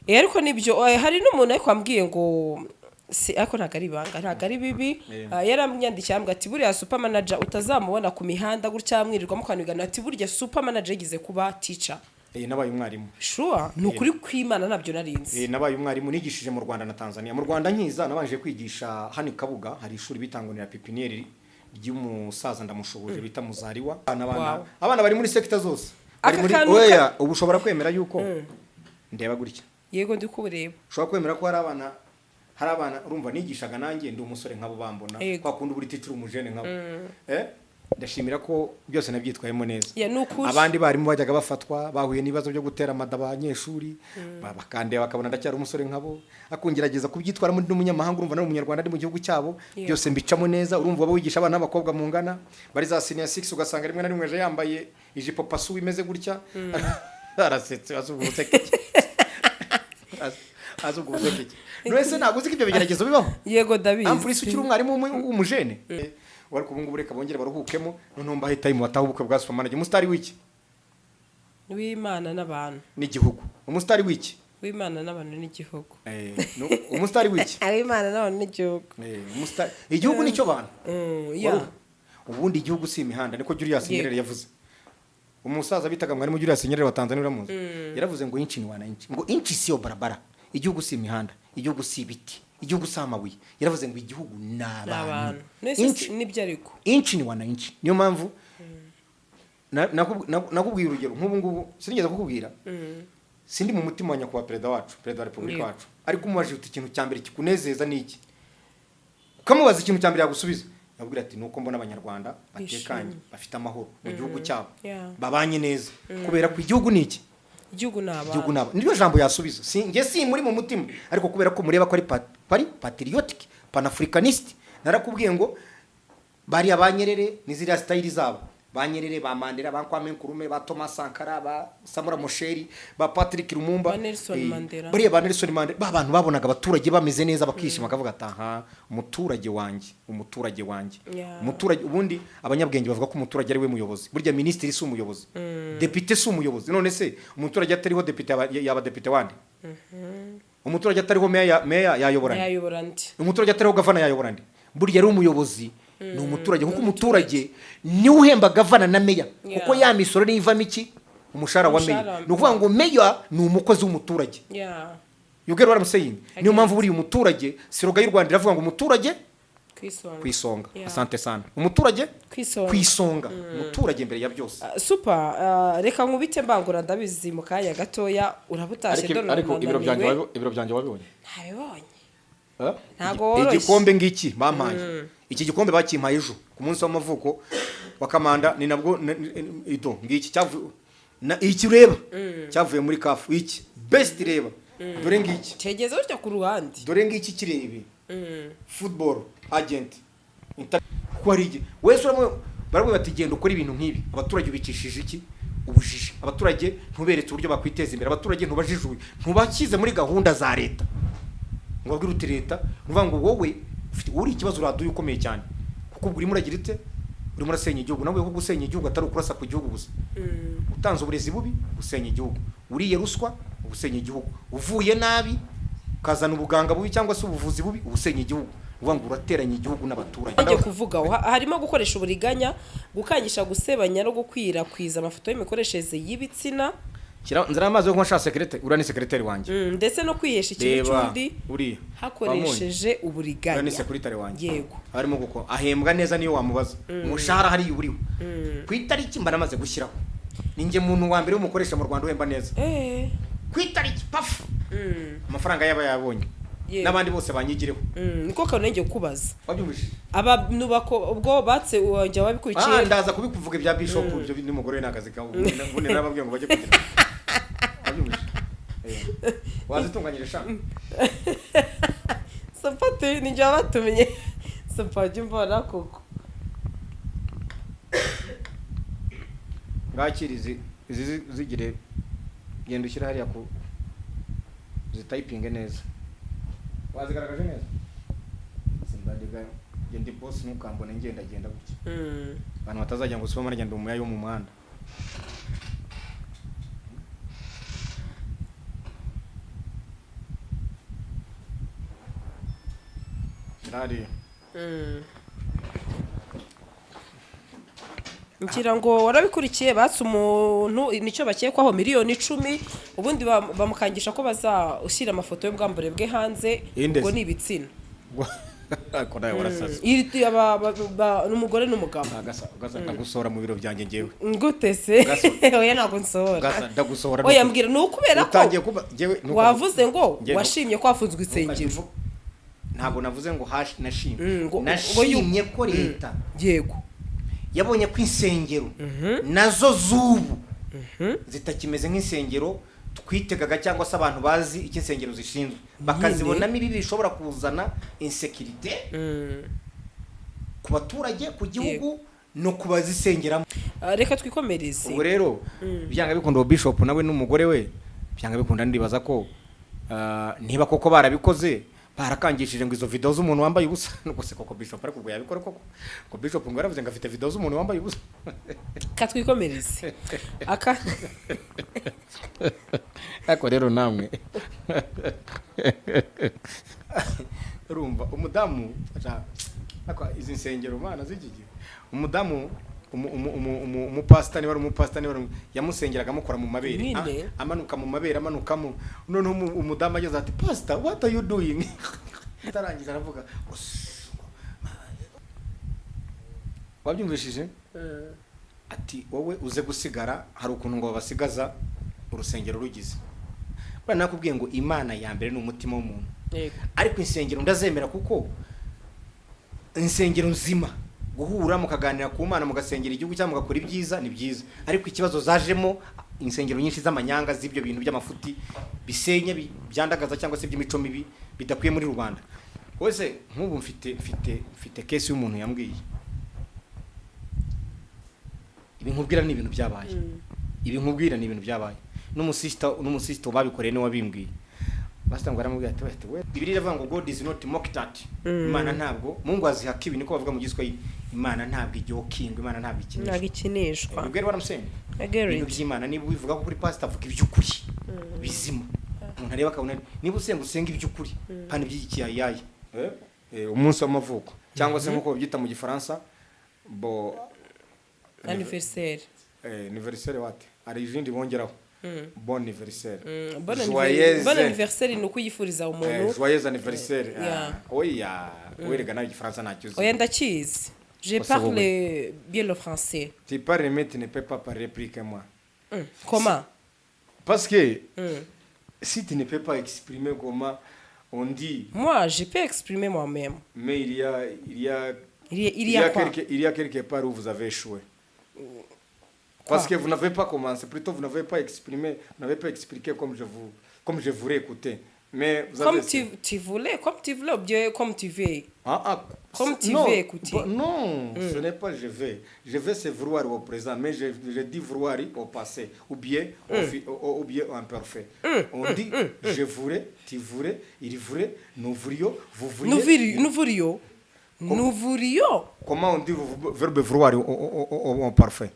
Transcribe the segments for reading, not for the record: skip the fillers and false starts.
Ariko nibyo, hari n'umuntu ariko wambwiye ngo si, ariko ntabwo ari ibanga, ntabwo ari bibi. Yaramwandikiye ambwira ati: "Buriya Super Manager utazamubona ku mihanda gutya mwirirwa mukanigana," ati: "Burya Super Manager yigeze kuba teacher." Nabaye umwarimu. Sure? Ni ukuri kw'Imana, ntabyo narinzi. Nabaye umwarimu, nigishije mu Rwanda na Tanzania. Mu Rwanda nkiza nabanje kwigisha hano i Kabuga, hari ishuri bitangonera pépinière ry'umusaza ndamushoboje bita Muzariwa. Abana abana bari muri secteur zose. Bari Aka muri kantu oya, ubu ushobora kwemera yuko ndeba gutya? Yego, ndi kubureba. Ushobora kwemera ko hari abana urumva nigishaga, nanjye ndi umusore nkabo bambona, kwa kundi buri teacher umujene nkabo. Ndashimira ko byose nabyitwayemo neza. Ya, ni ukuri. Abandi barimu bajyaga bafatwa bahuye n'ibibazo byo gutera amada abanyeshuri, bakandeba bakabona ndacyari umusore nkabo, akungerageza kubyitwaramo ndi n'umunyamahanga, urumva nari umunyarwanda ndi mu gihugu cyabo. Byose mbicamo neza. Urumva waba wigisha abana b'abakobwa mungana bari za senior 6, ugasanga rimwe na rimwe aje yambaye ijipo pasu imeze gutya, arasetse, azubwo ubuseke iki? Azubwo ubuseke iki? None ntabwo uzi ko ibyo bigeragezo bibaho? Yego, ndabizi. En plus ukiri umwarimu w'umujene. Ariko ubu ngubu reka bongere baruhukemo, noneho mbahe time bataha ubukwe bwa Super Manager, umusitari w'iki? W'Imana n'abantu. N'igihugu. Umusitari w'iki? W'Imana n'abantu n'igihugu. Umusitari w'iki? W'Imana n'abantu n'igihugu. Umusitari, igihugu nicyo bantu. Ya. Ubundi igihugu si imihanda, niko Julius Nyerere yavuze. Umusaza bitaga mwarimu Julius Nyerere wa Tanzania, uramuzi? Yaravuze ngo "Nchi ni wananchi," ngo "Nchi sio barabara." Igihugu si imihanda, igihugu si ibiti, igihugu si amabuye. Yaravuze ngo igihugu ni ni abantu. Abantu. Nese nibyo ariko. Nchi ni wananchi. Niyo mpamvu nakubwiye urugero nk'ubu ngubu, sinigeze kukubwira, sindi mu mutima wa nyakubahwa perezida wacu, perezida wa repubulika wacu, ariko umubajije uti: "Ikintu cya mbere kikunezeza ni iki?" Ukamubaza ikintu cya mbere yagusubiza, yabwira ati: "Nuko mbona Abanyarwanda batekanye, bafite amahoro mu gihugu cyabo, babanye neza," kubera ko igihugu ni iki? Igihugu ni Igihugu abantu. ni abantu. Niryo jambo yasubiza. Si njye, si muri mu mutima, ariko kubera ko mureba ko ari patriotic panafricanist. Narakubwiye ngo bariya ba Nyerere ni ziriya style zabo, ba Nyerere, ba Mandela, ba Kwame Nkrumah, ba Thomas Sankara, ba Samora Machel, ba Patrick Lumumba, Ba Nelson Mandela. Bariya ba Nelson Mandela, ba bantu babonaga abaturage bameze neza bakishima, bakavuga ati: "Aha, umuturage wanjye, umuturage wanjye." Umuturage, ubundi abanyabwenge bavuga ko umuturage ari we muyobozi. Burya minisitiri si umuyobozi, depite si umuyobozi. None se umuturage atariho, depite yaba depite wande? Umuturage atariho, meya yayobora nde? Yayobora ndi? Umuturage atariho, gavana yayobora nde? Burya ari umuyobozi ni umuturage, kuko umuturage niwe uhemba gavana na meya, kuko ya misoro niyo ivamo iki? Umushahara wa meya. Umushahara. Ni ukuvuga ngo meya ni umukozi w'umuturage. You get what I'm saying? Niyo mpamvu buriya umuturage, slogan y'u Rwanda iravuga ngo umuturage ku isonga. Ku isonga. Asante sana. Umuturage ku isonga. Ku isonga, umuturage mbere ya byose. Super, reka nkubite mbangura, ndabizi mu kanya gatoya urabutashye. Ariko Dore ariko ibiro byanjye unananiwe. Ibiro byanjye wabibonye? Ntabibonye. Eh? Ntago woroshye. Igikombe ngiki bampaye, iki gikombe bakimpaye ejo ku munsi w'amavuko wa kamanda, ni nabwo ido ngiki cyavuye na iki ureba cyavuye muri CAF, iki best. Reba, dore ngiki. Cegeze gutya ku ruhande. Dore ngiki, kirebe. Football agent. Kuko hari igihe wese baramubwira bati: "Genda ukora ibintu nk'ibi." Abaturage ubikishije iki? Ubujiji. Abaturage ntuberetse uburyo bakwiteza imbere, abaturage ntubajijuye, ntubashyize muri gahunda za leta ngo babwire uti leta nuvuga ngo wowe ufite uri ikibazo, uraduye ukomeye cyane, kuko ubwo urimo uragira ute? Urimo urasenya igihugu. Nawe ko gusenya igihugu atari ukurasa ku gihugu gusa. Utanze uburezi bubi, usenya igihugu. Uriye ruswa, usenya igihugu. Uvuye nabi, ukazana ubuganga bubi cyangwa se ubuvuzi bubi, usenya igihugu. Uvuga ngo urateranya igihugu n'abaturage. Ngiye kuvuga harimo gukoresha uburiganya, gukangisha gusebanya no gukwirakwiza amafoto y'imikoreshereze y'ibitsina. Nzira amazi yo kunywa. Sha secrétaire, uriya ni secrétaire wanjye. Ndetse no kwihesha ikintu Reba cy'undi uriya hakoresheje uriya uburiganya. Ni secrétaire wanjye. Arimo gukora, ahembwa neza, niyo wamubaza umushahara hariya uriho ku itariki mba namaze gushyiraho. Ni njye muntu wa mbere w'umukoresha mu Rwanda uhemba neza. Ku itariki, pafu, amafaranga yaba yabonye. N'abandi bose banyigireho. Niko kantu ngiye kukubaza. Wabyumvise? Abantu bako ubwo batse wajya wabikurikiye. Ndaza kubikuvuga ibya bishop, ibyo n'umugore we ni akazi kawe. Ubundi narababwiye ngo bajye kugira. Wabyumvise? Wazitunganyije sha? Sapati ni njye wabatumye, sapa jya umbona koko. Ngakira izi zigire, genda ushyire hariya ku zitayipinge neza. Wazigaragaje neza. Simbadiga genda boss, ntukambone ngenda genda gutya, abantu batazajya ngo Superman agenda umuyayi wo mu muhanda. Irari. Ngira ngo warabikurikiye, batse umuntu, nicyo bakekwaho, miliyoni 10, ubundi bamukangisha ko bazashyira amafoto y'ubwambure bwe hanze. Inde Ubwo se? ni ibitsina. Ariko nawe warasaze. Ni umugore n'umugabo. Gasa gasa, ndagusohora mu biro byanjye ngewe. Gute se? Gasa. Oya, ntabwo nsohora. Gasa, ndagusohora. Oya, mbwira, ni ukubera ko Utangiye kuba ngewe wavuze ngo Ngewe washimye ko hafunzwe insengero. Ntabwo navuze ngo hash nashimye. Ngo Nashimye ko leta yabonye ko insengero nazo z'ubu zitakimeze nk'insengero twitegaga, cyangwa se abantu bazi icyo insengero zishinzwe, bakazibonamo ibi bishobora kuzana insécurité ku baturage, ku gihugu no ku bazisengeramo. Ah, reka twikomereze. Ubwo rero byanga bikunda, uwo bishop nawe n'umugore we, byanga bikunda, ndibaza ko niba koko barabikoze, barakangishije ngo izo video z'umuntu wambaye ubusa, nuko se koko bishop, ariko ubwo yabikora koko, ngo bishop ngo yaravuze ngo afite video z'umuntu wambaye ubusa. Reka twikomereze aka. Ariko rero namwe urumva umudamu ariko izi nsengero mana z'iki gihe, umudamu umupasita, niba ari umupasita, niba ari yamusengeraga amukora mu mabere. Nyine. Ah, amanuka mu mabere, amanukamo, noneho umudamu ageze ati: "Pastor, what are you doing?" Atarangiza aravuga. Wabyumvishije? Ati: "Wowe uze gusigara." Hari ukuntu ngo babasigaza urusengero rugize. Buriya nakubwiye ngo Imana ya mbere ni umutima w'umuntu. Ariko insengero ndazemera, kuko insengero nzima, guhura mukaganira ku Mana, mugasengera igihugu cyangwa mugakora ibyiza, ni byiza. Ariko ikibazo zajemo insengero nyinshi z'amanyanga, z'ibyo bintu by'amafuti bisenya, byandagaza, cyangwa se by'imico mibi bidakwiye muri rubanda wese. Nk'ubu mfite case y'umuntu yambwiye. Ibi nkubwira ni ibintu byabaye, ibi nkubwira ni ibintu byabaye n'umusisita babikoreye niwe wabimbwiye. Pastor ngo aramubwira ati: "Wait, we Bibiliya iravuga ngo God is not mocked at." Imana ntabwo, Mungu azihaka ibi, niko bavuga mu Giswahili. Imana ntabwo ijokingwa, Imana ntabwo ikinishwa. Ntabwo ikinishwa. You get what I'm saying? I get Ibintu it. by'Imana, niba ubivuga ko kuri pastor, avuga iby'ukuri bizima, umuntu areba akabona. Niba usenga, usenga iby'ukuri, kandi iby'ikiyayayi. Umunsi w'amavuko, cyangwa se nk'uko babyita mu Gifaransa, bo Anniversaire. Anniversaire wate, hari izindi bongeraho, bon anniversaire. Bon Joyeux. Bon anniversaire ni ukuyifuriza umuntu. Joyeux anniversaire. Yeah. Ah, oya, werega nawe Igifaransa ntacyo uzi. Oya, ndakizi, je Ose. parle bien le français. Tu parles mais tu ne peux pas parler plus que moi. Comment? Parce que si tu ne peux pas exprimer comment on dit. Moi, je peux exprimer moi-même. Mais il y a Il y a quoi? Il y a quelque part où vous avez échoué. Parce que vous n'avez pas commencé, plutôt vous n'avez pas exprimé, vous n'avez pas expliqué comme je voudrais écouter. Mais vous Comme avez tu voulais, comme tu voulais, ou bien comme tu veux. Ah, ah, Comme tu non, veux écouter. Bah, non, ce n'est pas je vais. Je vais, c'est vouloir au présent, mais je dis vouloir au passé, ou bien au, ou bien au imparfait. On dit je voudrais, tu voudrais, il voudrait, nous voudrions, vous voudriez. Nous voudrions. Nous voudrions. Comment on dit verbe vouloir au parfait?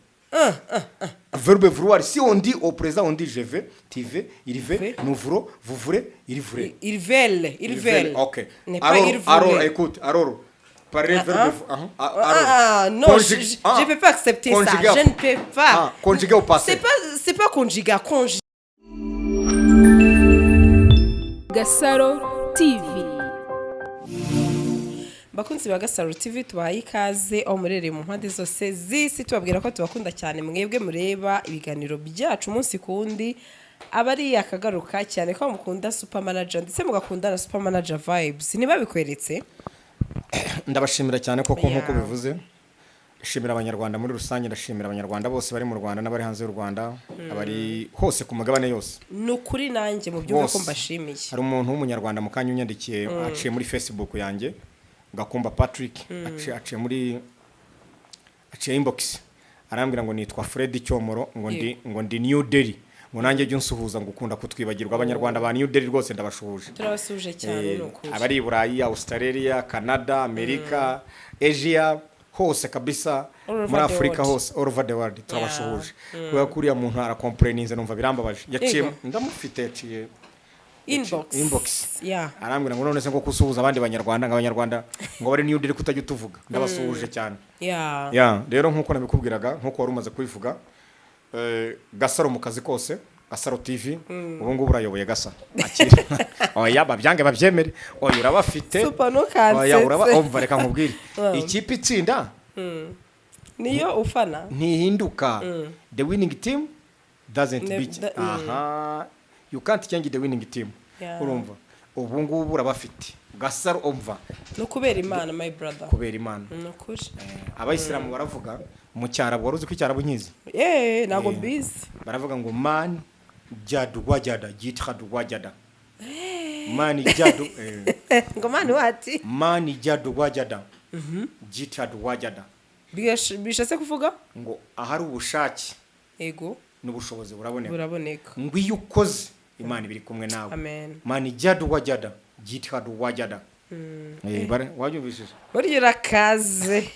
Verbe vouloir, si on dit au présent, on dit je veux, tu veux, il veut, Veut. Nous voulons, vous voulez, il voulait. Ils veulent. Ils veulent. Ok. N'est pas Alors, ils alors, voulaient. écoute, alors, parlez Ah, verbe. ah. Ah, Ah, alors, ah, non, je ah, ne peux pas accepter ça. Conjugué Je ne peux pas. Ah, conjugué au passé. C'est pas conjugué, conjugué. Gasaro TV. Bakunzi ba Gasaro TV, tubahaye ikaze aho murereye mu mpande zose z'isi, tubabwira ko tubakunda cyane, mwebwe mureba ibiganiro byacu umunsi ku wundi, aba ari akagaruka cyane ko mukunda Super Manager, ndetse mugakunda na Super Manager Vibes ntibabikweretse. Ndabashimira cyane koko nk'uko bivuze. Ndashimira Abanyarwanda muri rusange, ndashimira Abanyarwanda bose bari mu Rwanda n'abari hanze y'u Rwanda, abari hose ku mugabane yose. Ni ukuri, nanjye mu byumve ko Bose. mbashimiye. Hari umuntu w'Umunyarwanda mu kanya unyandikiye, aciye muri Facebook yanjye, Gakumba Patrick, aciye muri aciye inbox, arambwira ngo nitwa Fred Cyomoro, ngo ndi New Delhi, ngo nanjye jya unsuhuza, ngo ukunda kutwibagirwa. Abanyarwanda ba New Delhi rwose ndabashuhuje. Turabasuje cyane. Ni ukuri. Abari i Burayi, Australia, Canada, Amerika, Asia hose kabisa, All over muri the Afurika world. hose, all over the world, turabashuhuje. Kubera ko uriya muntu arakompureninze, numva birambabaje. Yaciye Yego. ndamufite, yaciye Inbox. Inbox. Yeah. Arambwira ngo none se ngo kusuhuza abandi banyarwanda, ngo abanyarwanda ngo bari New Delhi, kutajya utuvuga? Ndabasuhuje cyane. Ya, rero nkuko nabikubwiraga, nkuko wari umaze kubivuga, Gasaro mu kazi kose, Gasaro TV, ubu ngubu urayoboye. Gasa akira, oya, babyange babyemere, oya, urabafite. Super, ntukansetse. Oya, uraba, umva, reka nkubwire, ikipe itsinda Niyo ufana. ntihinduka. The winning team doesn't beat. Aha, you can't change the winning team. Urumva, ubu ngubu urabafite, Gasaro, umva. No kubera Imana, my brother. Kubera Imana. Ni ukuri. Abayisilamu baravuga mu Cyarabu, wari uzi ko Icyarabu nkizi? Ntabwo mbizi. Baravuga ngo man jadu wajada jitihadu wajada mani jadu Ngo man what? Man jadu wajada jitihadu wajada. Bishatse kuvuga? Ngo ahari ubushake n'ubushobozi buraboneka. Buraboneka. Ngo iyo ukoze, Imana iba iri kumwe nawe. Amen. Man jadu wajada jitihadu wajada. Wabyumvishije? Burya urakaze.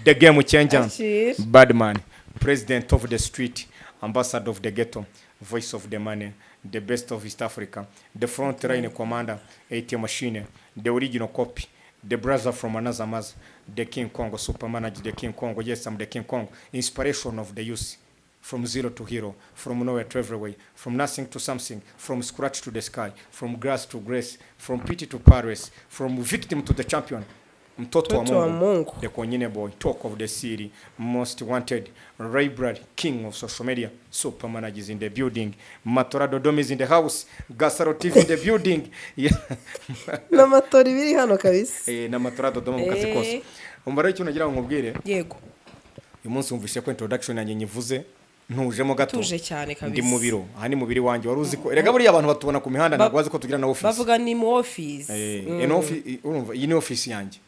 The game changer. Akira. Badman, president of the street, ambassador of the ghetto, voice of the money, the best of East Africa, the front line commander, ATM machine, the original copy, the brother from another mother, the King Kong, super manager, the King Kong. Yes, I'm the King Kong, inspiration of the youth, from zero to hero, from nowhere to everywhere, from nothing to something, from scratch to the sky, from grass to grace, from pity to Paris, from victim to the champion. Mtoto wa Mtoto wa Mungu, Mungu. The Konyine boy, talk of the city, most wanted, library, king of social media, super managers in the building, Matora Dodoma is in the house, Gasaro TV in the building. Yeah. N'amatora ibiri hano kabisa. Na Matora Dodoma mu kazi kose. Umva rero, icyo nagira ngo nkubwire, Yego. Uyu munsi wumvise ko introduction yanjye nyivuze ntujemo gato. Tuje cyane kabisa. Ndi mu biro, aha ni mu biro wanjye. Wari uzi ko erega buriya abantu batubona ku mihanda ntabwo bazi ko tugira na office. Bavuga ni mu office. Urumva, iyi ni office yanjye.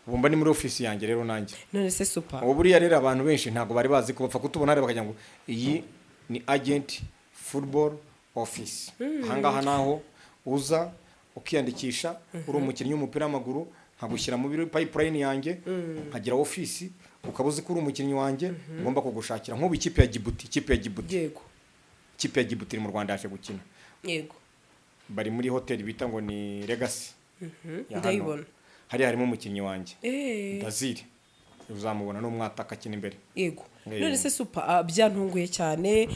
Ubu mba ni muri office yanjye rero nanjye. None se Super, Ubu buriya rero abantu benshi ntabwo bari bazi ko bapfa kutubona hariya bakagira ngo iyi ni agent football office. Ahangaha naho uza ukiyandikisha uri umukinnyi w'umupira w'amaguru, nkagushyira muri pipeline yanjye, nkagira office, ukaba uzi ko uri umukinnyi wanjye, ngomba kugushakira. Nk'ubu ikipe ya Djibouti, ikipe ya Djibouti, ikipe ya Djibouti iri mu Rwanda, yaje gukina. Bari muri hoteli bita ngo ni Legacy ya hano. Ndayibona. Hariya harimo umukinnyi wanjye, Daziri, uzamubona n'umwataka akina imbere. None se Super, byantunguye cyane,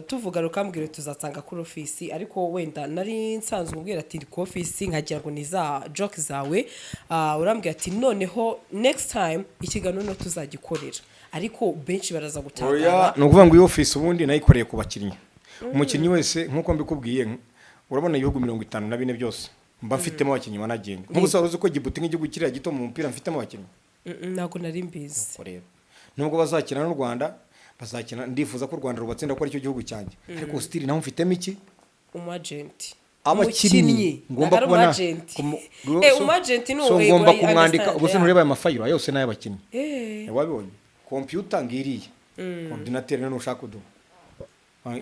tuvuga rukambwira tuzasanga kuri office, ariko wenda nari nsanzwe ubwira ati ndi ku office, nkagira ngo ni za joke zawe. Urambwira ati noneho next time ikiganiro no tuzagikorera, ariko benshi baraza gutangara. Ni ukuvuga ngo iyi office ubundi nayikoreye ku bakinnyi. Umukinnyi wese, nk'uko mbikubwiye, urabona ibihugu 54 byose mba mfitemo abakinnyi banagenga. Nk'ubu se wari uzi ko Djibouti, nk'igihugu kiriya gito mu mupira, mfitemo abakinnyi? Ntabwo nari mbizi. Ubwo rero nubwo bazakina n'u Rwanda, bazakina, ndifuza ko u Rwanda rubatsinda kuko aricyo gihugu cyanjye, ariko still naho mfitemo iki? Umu agent. Abakinnyi ngomba kubona. Umwagenti. Umwagenti ni So uwo. ngomba kumwandika. Ubwo se ntureba aya mafayiro? Aya yose ni ay'abakinnyi. Wabibonye kompiyuta ngiriye, ordinateur none ushaka uduha.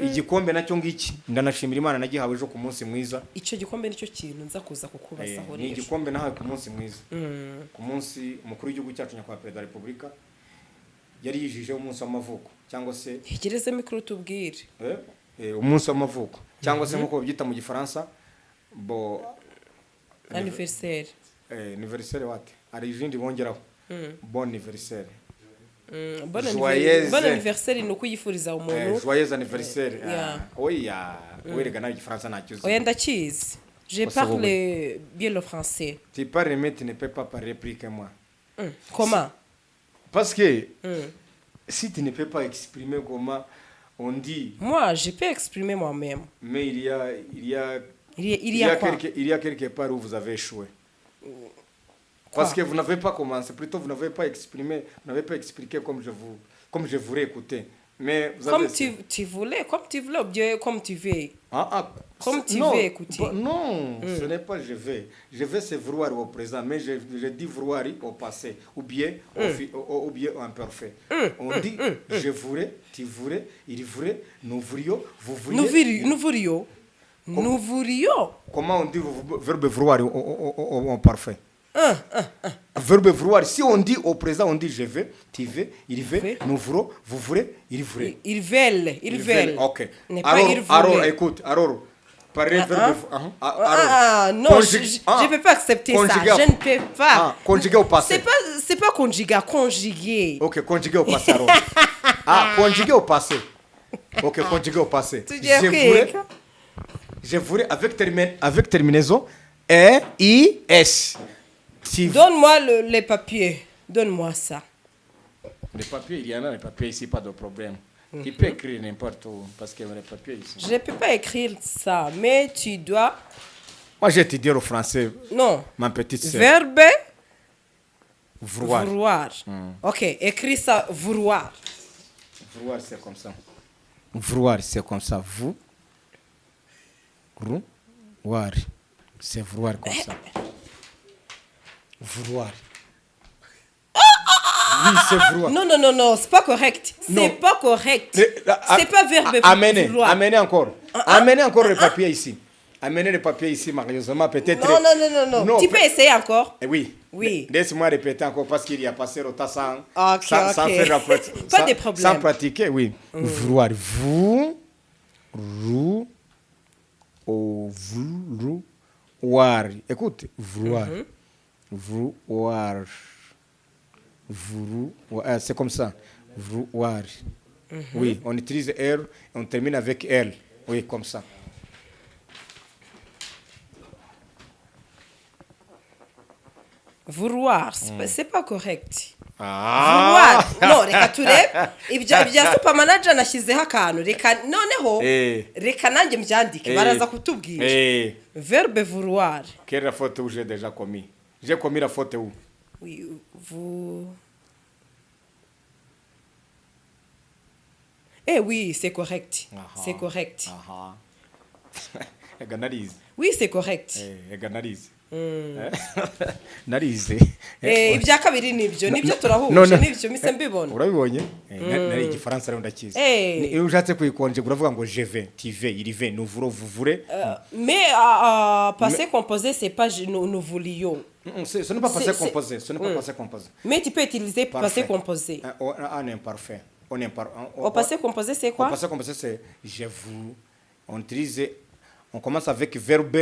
Igikombe nacyo ngiki, ndanashimira Imana, nagihawe ejo ku munsi mwiza. Icyo gikombe nicyo kintu nza kuza kukubazaho. Ni Rero igikombe nahawe ku munsi mwiza, ku munsi umukuru w'igihugu cyacu, nyakubahwa perezida wa repubulika, yari yijijeho umunsi w'amavuko, cyangwa se Hegereze mikoro tubwire. Umunsi w'amavuko, cyangwa se nk'uko babyita mu Gifaransa bo Anniversaire. Anniversaire wate, hari izindi bongeraho, bon anniversaire. Bon Joyeux. Bon anniversaire ni ukuyifuriza umuntu. Joyeux anniversaire. Yeah. Ah, oya, werega nawe Igifaransa ntacyo uzi. Oya, ndakizi, je Ose parle bien le français. Tu parles mais tu ne peux pas parler plus que moi. Comment? Parce que si tu ne peux pas exprimer comment on dit, Moi, je peux exprimer moi-même. Mais il y a Il y a quoi? Il y a quelque part où vous avez échoué. Parce que vous n'avez pas commencé, plutôt vous n'avez pas exprimé, vous n'avez pas expliqué comme je voudrais écouter. Mais vous Comme avez tu voulais ou bien comme tu veux? Ah, ah, Comme tu non, veux écouter. Bah, non, ce n'est pas je vais. Je vais, c'est vouloir au présent, mais je dis vouloir au passé, ou bien ou bien au imparfait. On dit je voudrais, tu voudrais, il voudrait, nous voudrions, vous voudriez. Nous voudrions, nous voudrions. Comment on dit verbe vouloir au parfait? Verbe vouloir, si on dit au présent, on dit je veux, tu veux, il veut, Veut. Nous voulons, vous voulez, il voulait. Ils veulent, ils veulent. Ok. N'est pas Alors, ils alors, voulaient. écoute, alors, Parler verbe Ah, ah, non, je ne peux pas accepter ça. Conjugué. Je ne peux pas. Ah, conjugué au passé. C'est pas conjugué, conjugué. Ok, conjugué au passé alors. Ah, conjugué au passé. Ok, conjugué au passé. Tugiye Je voulais, kwiga. Je voulais avec terminaison E, I, S. Si Donne-moi les papiers. Donne-moi ça. Les papiers, il y en a les papiers ici, pas de problème. Tu peux écrire n'importe où parce qu'il y a les papiers ici. Je ne peux pas écrire ça, mais tu dois. Moi, j'ai étudié le français, Non. ma petite sœur. Verbe Vouloir. vouloir. Ok, écris ça, vouloir. Vouloir, c'est comme ça. Vouloir, c'est comme ça. Vous. Rou. Voir. C'est vouloir comme ça. Vouloir. Oui, c'est vouloir. Non, non, non, non, c'est pas correct. Non. C'est pas correct. C'est pas verbe Amenez, vouloir. amenez encore. Amenez encore le papier ici. Amenez le papier ici, malheureusement, peut-être. Non, non, non, non, non. Tu peux essayer encore. Eh oui. Oui. Laisse-moi répéter encore parce qu'il y a passé le temps sans, Ok, sans ok. faire la pratique. Pas sans, de problème. Sans pratiquer, oui. Vouloir. Vous, rou, au, vou, rou, voir. Écoute, vouloir. Vouloir. Vouloir. C'est comme ça. Vouloir. Oui, on utilise R et on termine avec L. Oui, comme ça. Vouloir, c'est pas correct. Ah! Vouloir. No, reka turebe ibyo bya super manager, nashyizeho akantu, reka noneho reka nanjye mbyandike, baraza kutubwira. Verbe vouloir. Quelle est la faute où j'ai déjà commis? J'ai commis la faute où? Oui, vous. Eh oui, c'est correct. C'est correct. Aha. Ega narize. Oui, c'est correct. Ega narize. Narize. Ibya kabiri nibyo turahuje. No, no. Nibyo mise mbibona. Urabibonye? Nari igifaransa rero ndakizi. Iyo ushatse kuyikonje uravuga ngo je vais, tu vais, il va, nous voulons, vous voulez. Mais passé composé, c'est pas nous, nous voulions. Ce n'est pas passé composé, ce n'est pas passé composé. Mais tu peux utiliser passé Parfait. composé. Un imparfait. On Au passé composé, c'est Au quoi? Passé composé, c'est je vous. On utilise, on commence avec verbe,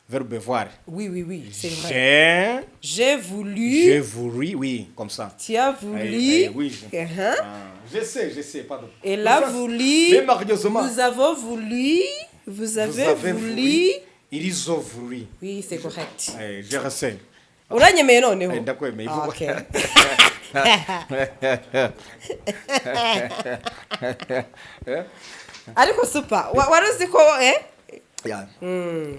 verbe voir. Oui, c'est vrai. J'ai, J'ai voulu. J'ai voulu, oui, comme ça. Tu as voulu. Oui. Uh-huh. Ah, je sais, pardon. Elle a voulu. Mais malheureusement, Nous avons voulu. Vous vous avez avez voulu. Ils ont voulu. Oui, c'est correct. Je ressens. Uranyemeye noneho? Ndakwemeye. Ah, ok. Ariko super, wari uzi ko Yeah.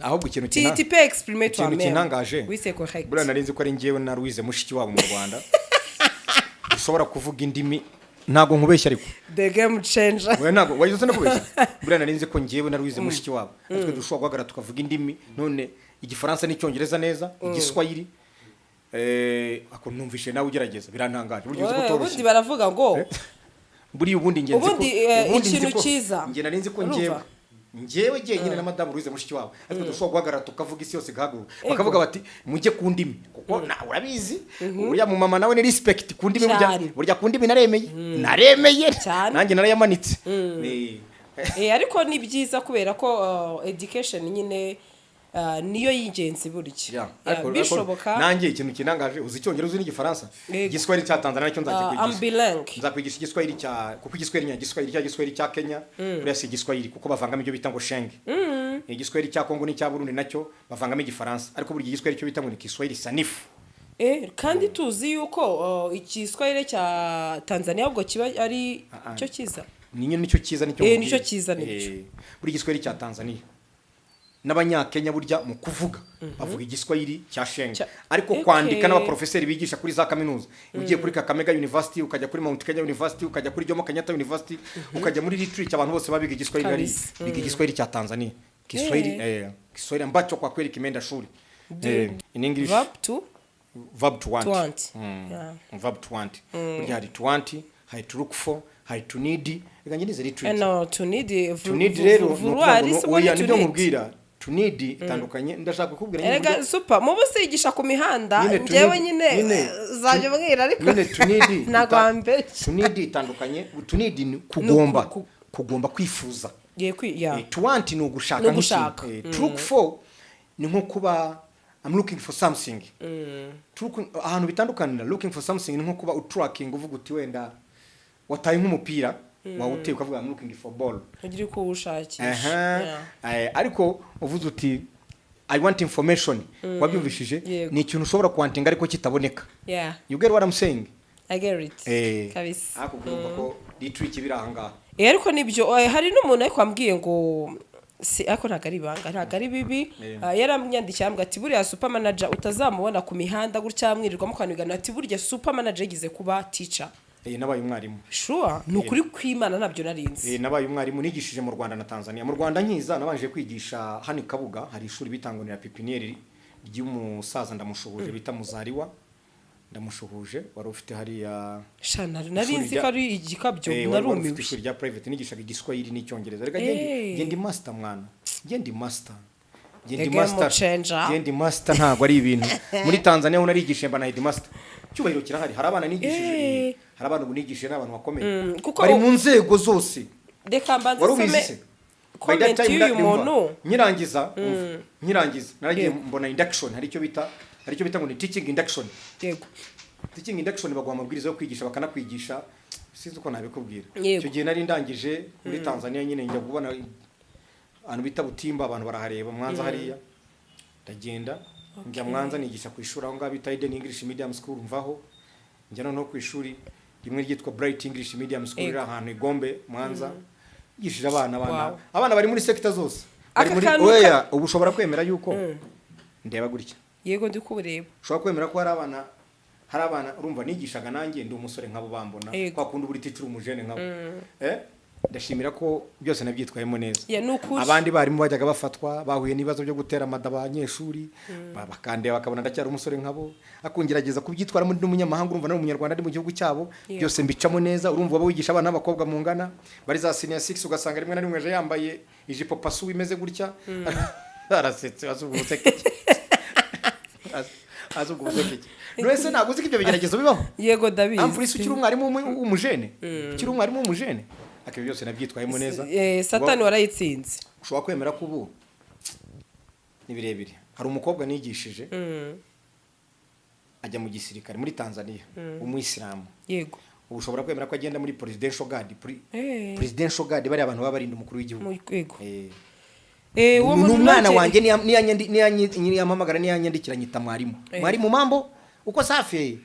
Ahubwo ikintu tu peux exprimer ikintu toi-même. kintangaje, Oui, c'est correct. buriya nari nzi ko ari njyewe na Louise mushiki wabo mu Rwanda ushobora kuvuga indimi. Ntabwo nkubeshya ariko. The game changer. Oya, ntabwo wagize ndakubeshya. Buriya nari nzi ko njyewe na Louise mushiki wabo natwe dushobora guhagarara tukavuga indimi, none igifaransa n'icyongereza neza, igiswahili, ako numvishe nawe ugerageza, birantangaje burya uzi ko Oya, utoroshye. ubundi baravuga ngo Buriya ubundi ngenzi ko Ubundi, ubundi nzi ikintu ko cyiza. Njye nari nzi ko Urumva? njyewe jyenyine na madamu Louise mushiki wabo ariko dushobora guhagarara tukavuga, isi yose igahaguruka, bakavuga bati mujye ku ndimi, kuko nawe urabizi, uriya mu mama nawe ni respect ku ndimi burya. Cyane. Burya ku ndimi naremeye, naremeye. Cyane. Nanjye narayamanitse. Ariko ni byiza kubera ko education nyine niyo y'ingenzi burya. Yeah. Yeah, bishoboka. Nanjye ikintu kinangaje, uzi icyongereza, uzi n'igifaransa. Yego. Igiswahili cya Tanzania nacyo nzakikwigisha. I'm bilingue. Nzakwigisha igiswahili cya, kuko igiswahili nya giswahili cya giswahili cya Kenya buriya si igiswahili, kuko bavangamo ibyo bita ngo sheng. Igiswahili cya Kongo n'icya Burundi nacyo bavangamo igifaransa, ariko burya igiswahili cyo bita ngo ni kiswahili sanifu. Kandi tuzi yuko igiswahili cya Tanzania ahubwo kiba ari Ah, ah. cyo cyiza. Ni nyine nicyo cyiza, nicyo nkubwira. Nicyo cyiza, nicyo. Buriya igiswahili cya Tanzania n'abanyakenya burya mu kuvuga bavuga igiswahili cya sheng, ariko kwandika n'abaprofeseri bigisha kuri za kaminuza, ugiye kuri Kakamega University, ukajya kuri Mount Kenya University, ukajya kuri Jomo Kenyatta University, ukajya muri literature, abantu bose babiga igiswahili hari Kabisa. biga igiswahili cya Tanzania, Kiswahili Kiswahili ambacho kwa kweli kimeenda shule, in English. Verb to Verb to want. To want. Yeah. Verb to want. Burya hari to want, hari to look for, hari to need. Reka njye nize literature. No, to need. To need rero ni Vouloir ukuvuga ngo si oya, ubundi to nibyo need. nkubwira, to need itandukanye, ndashaka kukubwira nyine Erega super, mubu sigisha ku mihanda. Nyine to Njyewe need- nyine nyine uzajya umbwira, ariko nyine to need ntabwo wambeshya. To need itandukanye, to need ni kugomba, kugomba, kwifuza. Ya. To want ni ugushaka Ni ugushaka. nk'ikintu. To look for ni nko kuba I'm looking for something. To look, ahantu bitandukanira, looking for something ni nko kuba utracking, uvuga uti wenda wataye nk'umupira, wawuteye, ukavuga I'm looking for ball. Ntugire uko uwushakisha. Aha. Yeah. Ariko uvuze uti I want information, wabyumvishije? Yego. Ni ikintu ushobora kwantinga ariko kitaboneka. Yeah. You get what I'm saying? I get it. Kabisa. Ariko urumva ko litwiki biri aha ngaha. Ariko nibyo, hari n'umuntu ariko wambwiye ngo si, ariko ntabwo ari ibanga, ntabwo ari bibi. Yaramyandikiye, ambwira ati buriya super manager utazamubona ku mihanda gutya mwirirwa mukorana ibiganiro, ati burya super manager yigeze kuba teacher. Nabaye umwarimu. Sure, ni ukuri kw'Imana, ntabyo narinzi. Nabaye umwarimu, nigishije mu Rwanda na Tanzania. Mu Rwanda nkiza nabanje kwigisha hano i Kabuga, hari ishuri bitangonera pépinière ry'umusaza, ndamushuhuje, bita Muzariwa, ndamushuhuje, wari ufite hariya Sha, nari ishuri nzi ko ari igikabyo. Wari ufite Narumiwe. ishuri rya private, nigishaga Igiswahili n'Icyongereza. Reka ngende master, mwana, ngende master, ngende The game master, changer. ngende master. Ntabwo ari ibintu. Muri Tanzania ho narigishije mba na headmaster, cyubahiro kirahari. Hari abana nigishije, hari abana ubu nigishije n'abantu bakomeye, Kuko bari mu nzego zose. Reka mbanze Wari ubizi nsome se? By that comment time y'uyu ndumva, muntu. Nkirangiza, umva, nkirangiza naragiye mbona induction, hari icyo bita ngo ni teaching induction. Teaching induction, baguha amabwiriza yo kwigisha, bakanakwigisha, sinzi uko nabikubwira. Icyo gihe nari ndangije muri Tanzania nyine, njya kubona ahantu bita Butimba, abantu barahareba, Mwanza hariya, ndagenda njya Mwanza nigisha ku ishuri aho ngaho bita Eden English Medium School. Mvaho njya noneho ku ishuri rimwe ryitwa Bright English Medium School, riri ahantu i Gombe, Mwanza. Yigishije abana, abana, abana bari muri sector zose, bari Aka muri kantu oya. Ubu ushobora kwemera yuko ndeba gutya? Yego, ndi kubureba. Ushobora kwemera ko hari abana urumva nigishaga, nanjye ndi umusore nkabo, bambona kwa kundi buri teacher umujene nkabo. Ndashimira ko byose nabyitwayemo neza. Ya, ni ukuri. Abandi barimu bajyaga bafatwa bahuye n'ibibazo byo gutera amada abanyeshuri, bakandeba bakabona ndacyari umusore nkabo, akungerageza kubyitwaramo ndi n'umunyamahanga, urumva nari umunyarwanda ndi mu gihugu cyabo. Byose mbicamo neza. Urumva waba wigisha abana b'abakobwa mungana bari za senior 6, ugasanga rimwe na rimwe aje yambaye ijipo pasu imeze gutya, arasetse, azubwo ubuseke iki? Azubwo ubuseke iki? None ntabwo uzi ko ibyo bigeragezo bibaho? Yego, ndabizi. Ampulisi ukiri umwarimu w'umujene, ukiri umwarimu w'umujene, akaba byose nabyitwayemo neza. Satani warayitsinze. Ushobora kwemera ko ubu ni birebire? Hari umukobwa nigishije ajya mu gisirikare muri Tanzania, umuyisilamu. Ubu ushobora kwemera ko agenda muri presidential guard, presidential guard, bariya abantu baba barinda umukuru w'igihugu? Yego. Uwo Ni muntu umwana nanjye- wanjye, niyampamagara, niyanyandikira, nyita mwarimu. Mwarimu, mambo, uko safi?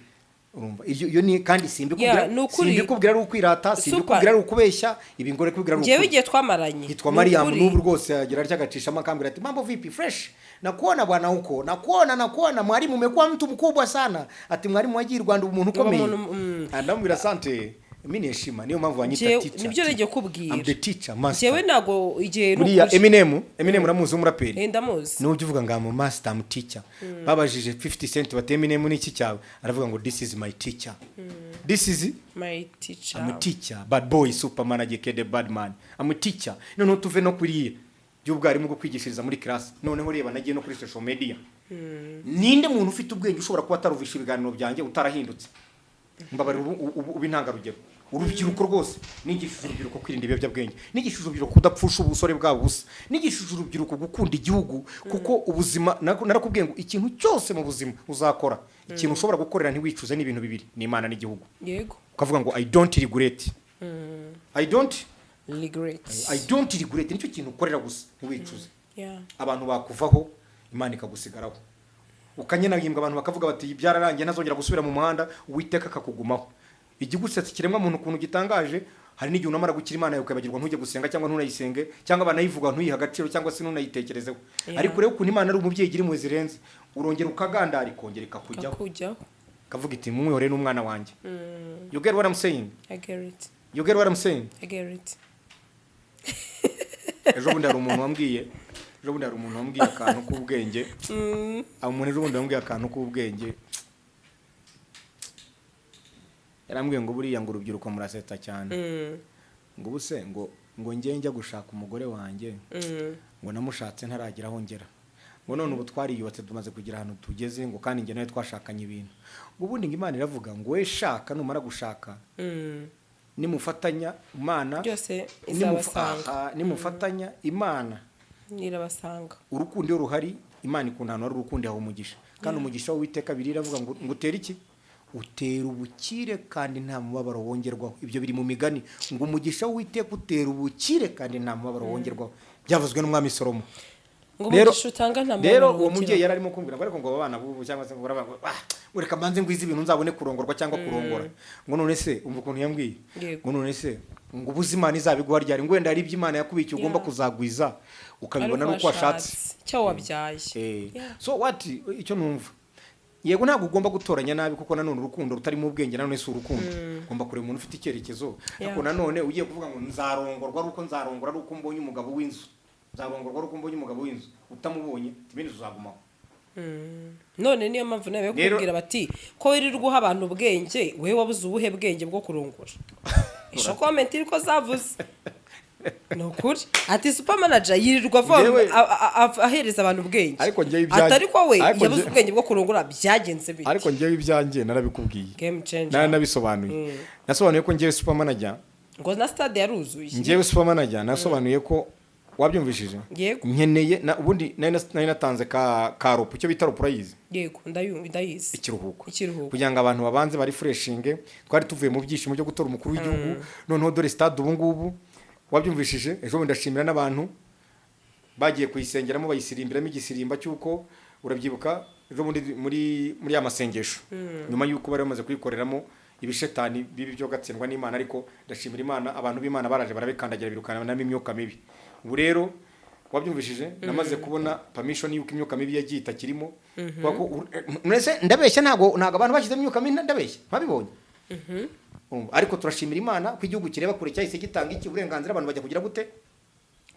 Urumva iyo ni kandi simbikubwira, Yeah, ni ukuri. simbikubwira ari ukwirata, simbikubwira ari ukubeshya, ibi ngore kubwira ari Njyewe ukuri. igihe twamaranye, Yitwa ni Mariam. ukuri. N'ubu rwose agira atya agacishamo akambwira ati mambo vipi, fresh, nakuona bwana huko, nakuona, nakuona mwalimu, umekuwa mtu mkubwa sana, ati mwalimu wagiye i Rwanda umuntu ukomeye. Umuntu. Ndamubwira asante, mimi ni heshima, niyo mpamvu banyita teacher. Nibyo nagiye kubwira. I'm the teacher master. Njyewe ntabwo igihe ni Buriya ukuri. Eminem, Eminem uramuzi w'umuraperi? Ndamuzi. Nubyo uvuga ngo I'm a master, I'm teacher. Babajije 50 Cent bati Eminem ni iki cyawe? Aravuga ngo this is my teacher, this is My teacher. I'm a teacher, bad boy, superman, ageke the bad man, I'm a teacher. Noneho tuve no kuriya by'ubwarimu bwo kwigishiriza muri class, noneho reba nagiye no kuri social media. Ninde muntu ufite ubwenge ushobora kuba atarumvisha ibiganiro byanjye utarahindutse? Mbabarira, ubu intangarugero, urubyiruko rwose, nigishije urubyiruko kwirinda ibiyobyabwenge, nigishije urubyiruko kudapfusha ubusore bwabo busa, nigishije urubyiruko gukunda igihugu, kuko ubuzima narakubwiye ngo ikintu cyose mu buzima uzakora, ikintu ushobora gukorera ntiwicuze n'ibintu bibiri, ni Imana n'igihugu. Ukavuga ngo I don't regret, I don't Regret. I don't regret, nicyo kintu ukorera gusa ntiwicuze. Abantu bakuvaho, Imana ikagusigaraho, ukanyenahimbwa, abantu bakavuga bati byararangiye, ntazongera gusubira mu muhanda, Uwiteka akakugumaho. Igigusetsa, ikiremwa muntu ukuntu gitangaje, hari n'igihe unamara gukira Imana yawe ukibagirwa, ntujye gusenga cyangwa ntunayisenge, cyangwa banayivuga ntuyihe agaciro, cyangwa se ntunayitekerezeho. Ariko rero ukuntu Imana ari umubyeyi, igira impuhwe zirenze, urongera ukagandara, ikongera ikakujyaho, Kakujyaho. ikavuga iti mumwihorere n'umwana wanjye. You get what I'm saying? I get it. You get what I'm saying? I get it. Ejo bundi hari umuntu wambwiye akantu k'ubwenge. Umuntu ejo bundi wambwiye akantu k'ubwenge, yarambwiye ngo buriya ngo urubyiruko murasetsa cyane, ngo ubuse ngo njye njya gushaka umugore wanjye, ngo namushatse ntaragira aho ngera, ngo none ubu twariyubatse, tumaze kugira ahantu tugeze, ngo kandi njye nawe twashakanye ibintu, ngo ubundi ngo Imana iravuga ngo we shaka, numara gushaka Nimufatanya Imana Byose izabasanga. Aha, nimufatanya Imana Irabasanga. Urukundo iyo ruhari, Imana ikunda ahantu hari urukundo, yaha umugisha. Kandi umugisha w'Uwiteka, biri iravuga ngo utere iki? Utera ubukire kandi nta mubabaro wongerwaho. Ibyo biri mu Migani, ngo umugisha w'Uwiteka utera ubukire kandi nta mubabaro wongerwaho. Byavuzwe n'umwami Salomo. Ngo Rero- umugisha utanga nta Rero mubabaro uwo mubyeyi wongeraho. yari arimo kumbwira ngo ariko ngo aba bana b'ubu, cyangwa se ngo baravuga ngo, ah, ngo reka mbanze ngwize ibintu nzabone kurongorwa cyangwa kurongora. Ngo none se, umva ukuntu yambwiye, ngo none se ngo ubuze Imana izabiguha ryari? Ngo wenda hari ibyo Imana yakubikiye ugomba kuzagwiza ukabibona Ariko nuko washatse. Cyo wabyaye. So what, icyo numva, yego, ntabwo ugomba gutoranya nabi, kuko nanone urukundo rutarimo ubwenge nanone si urukundo. Ugomba kureba umuntu ufite icyerekezo. Ariko nanone ugiye kuvuga ngo nzarongorwa ari uko nzarongora ari uko mbonye umugabo w'inzu, nzarongorwa ari uko mbonye umugabo w'inzu, utamubonye tibindi uzagumaho. None niyo mpamvu nawe Rero- kukubwira bati ko wirirwa uha abantu ubwenge, wowe wabuze ubuhe bwenge bwo kurongora? Isho comment iriko zavuze ni ukuri, ati Super Manager yirirwa Njyewe- ahereza abantu ubwenge, Ariko njyewe ibyanjye- atari ko we ariko yabuze njye- ubwenge bwo kurongora, byagenze bite? Ariko njyewe ibyanjye narabikubwiye. Game changer. Naranabisobanuye, nasobanuye ko njyewe Super Manager Ngo na stade yaruzuye. Njyewe Super Manager nasobanuye ko, wabyumvishije? Yego. Nkeneye na ubundi nari natanze ka repos, icyo bita repos urayizi? Yego, ndayizi. Ikiruhuko. Ikiruhuko. Kugira ngo abantu babanze bari freshinge. Twari tuvuye mu byishimo byo gutora umukuru w'igihugu, noneho dore stade ubu ngubu, wabyumvishije ejo bundi. Ndashimira n'abantu bagiye kuyisengeramo, bayisirimbiramo igisirimba cy'uko, urabyibuka ejo bundi muri ya masengesho, nyuma y'uko bari bamaze kuyikoreramo ibishetani bibi byo gatsindwa n'Imana. Ariko ndashimira Imana, abantu b'Imana baraje barabikandagira, birukanamo imyuka mibi. Ubu rero wabyumvishije, namaze kubona permission y'uko imyuka mibi yagiye itakirimo. Kubera ko mwese ndabeshya? Ntabwo abantu bashyizemo imyuka mibi, ndabeshya? Mwabibonye. Urumva? Ariko turashimira Imana ko igihugu kireba kure, cyahise gitanga iki? Uburenganzira. Abantu bajya kugira gute?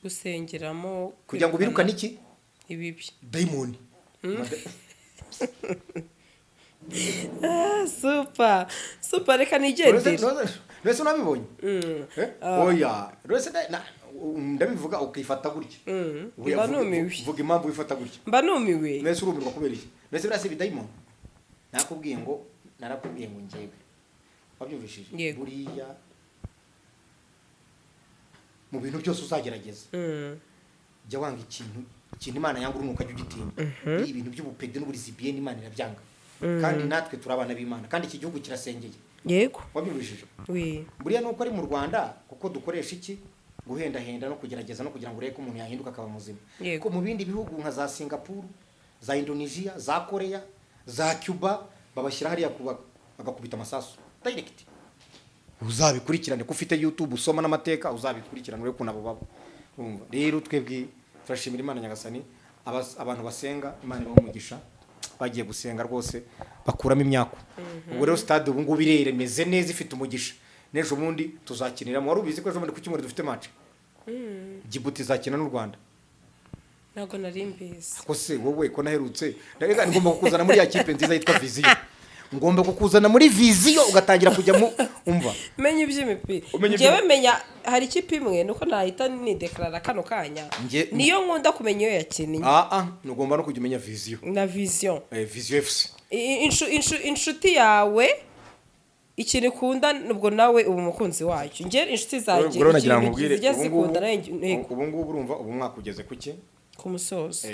Gusengeramo. Kugira ngo birukane iki? Ibibi. Dayimoni. Ah, super super, reka nigendere. Mbese unabibonye? Eh? Oya, rwese ndabivuga ukifata gutya. Oya, Mba numiwe. Vuga impamvu wifata gutya. Mba numiwe. Mbese urumirwa kubera iki? Mbese biriya si ibidayimoni? Nakubwiye ngo, narakubwiye ngo njyewe, wabyumvishije? Yego. Buriya mu bintu byose uzagerageza, jya wanga ikintu Imana yanga urunuka, jya ugitinya. Buriya ibintu by'ubupede n'uburizibiyeni Imana irabyanga, kandi natwe turi abana b'Imana, kandi iki gihugu kirasengeye. Wabyumvishije? We. Buriya nuko ari mu Rwanda, kuko dukoresha iki? Guhendahenda no kugerageza no kugira ngo urebe ko umuntu yahinduka akaba muzima. Ko mu bindi bihugu nka za Singapore, za Indonesia, za Korea, za Cuba, babashyira hariya kuba bagakubita amasasu direct. Uzabikurikirane ko ufite YouTube, usoma n'amateka, uzabikurikirane urebe ukuntu abo baba. Urumva rero, twebwe turashimira Imana Nyagasani. Abantu basenga, Imana ibaha umugisha. Bagiye gusenga rwose bakuramo imyaku. Ubwo rero stade ubu ngubu irera, imeze neza, ifite umugisha. N'ejo bundi tuzakiniramo. Wari ubizi ko ejo bundi ku cyumweru dufite match? Djibouti izakina n'u Rwanda. Ntabwo nari mbizi. Ko se wowe ko naherutse? Reka, ngomba kukuzana muri ya kipe nziza yitwa Vision. Ngomba kukuzana muri Vision ugatangira kujya mu, umva. Menya iby'imipira. Umenya. Njyewe menya hari ikipe imwe, nuko nahita nidekarara kano kanya. Niyo nkunda kumenya iyo yakinnye. Ah ah, ugomba no kujya umenya Vision. Na Vision. Vision FC. Inshuti yawe ikintu ikunda, ubwo nawe uba umukunzi wayo. Njye inshuti zanjye Ubwo rero nagira ngo ikintu nkubwire, zijya ubu zikunda ngubu nawe ntego. ubu ngubu urumva ubu mwaka ugeze kuki? Ku musozo.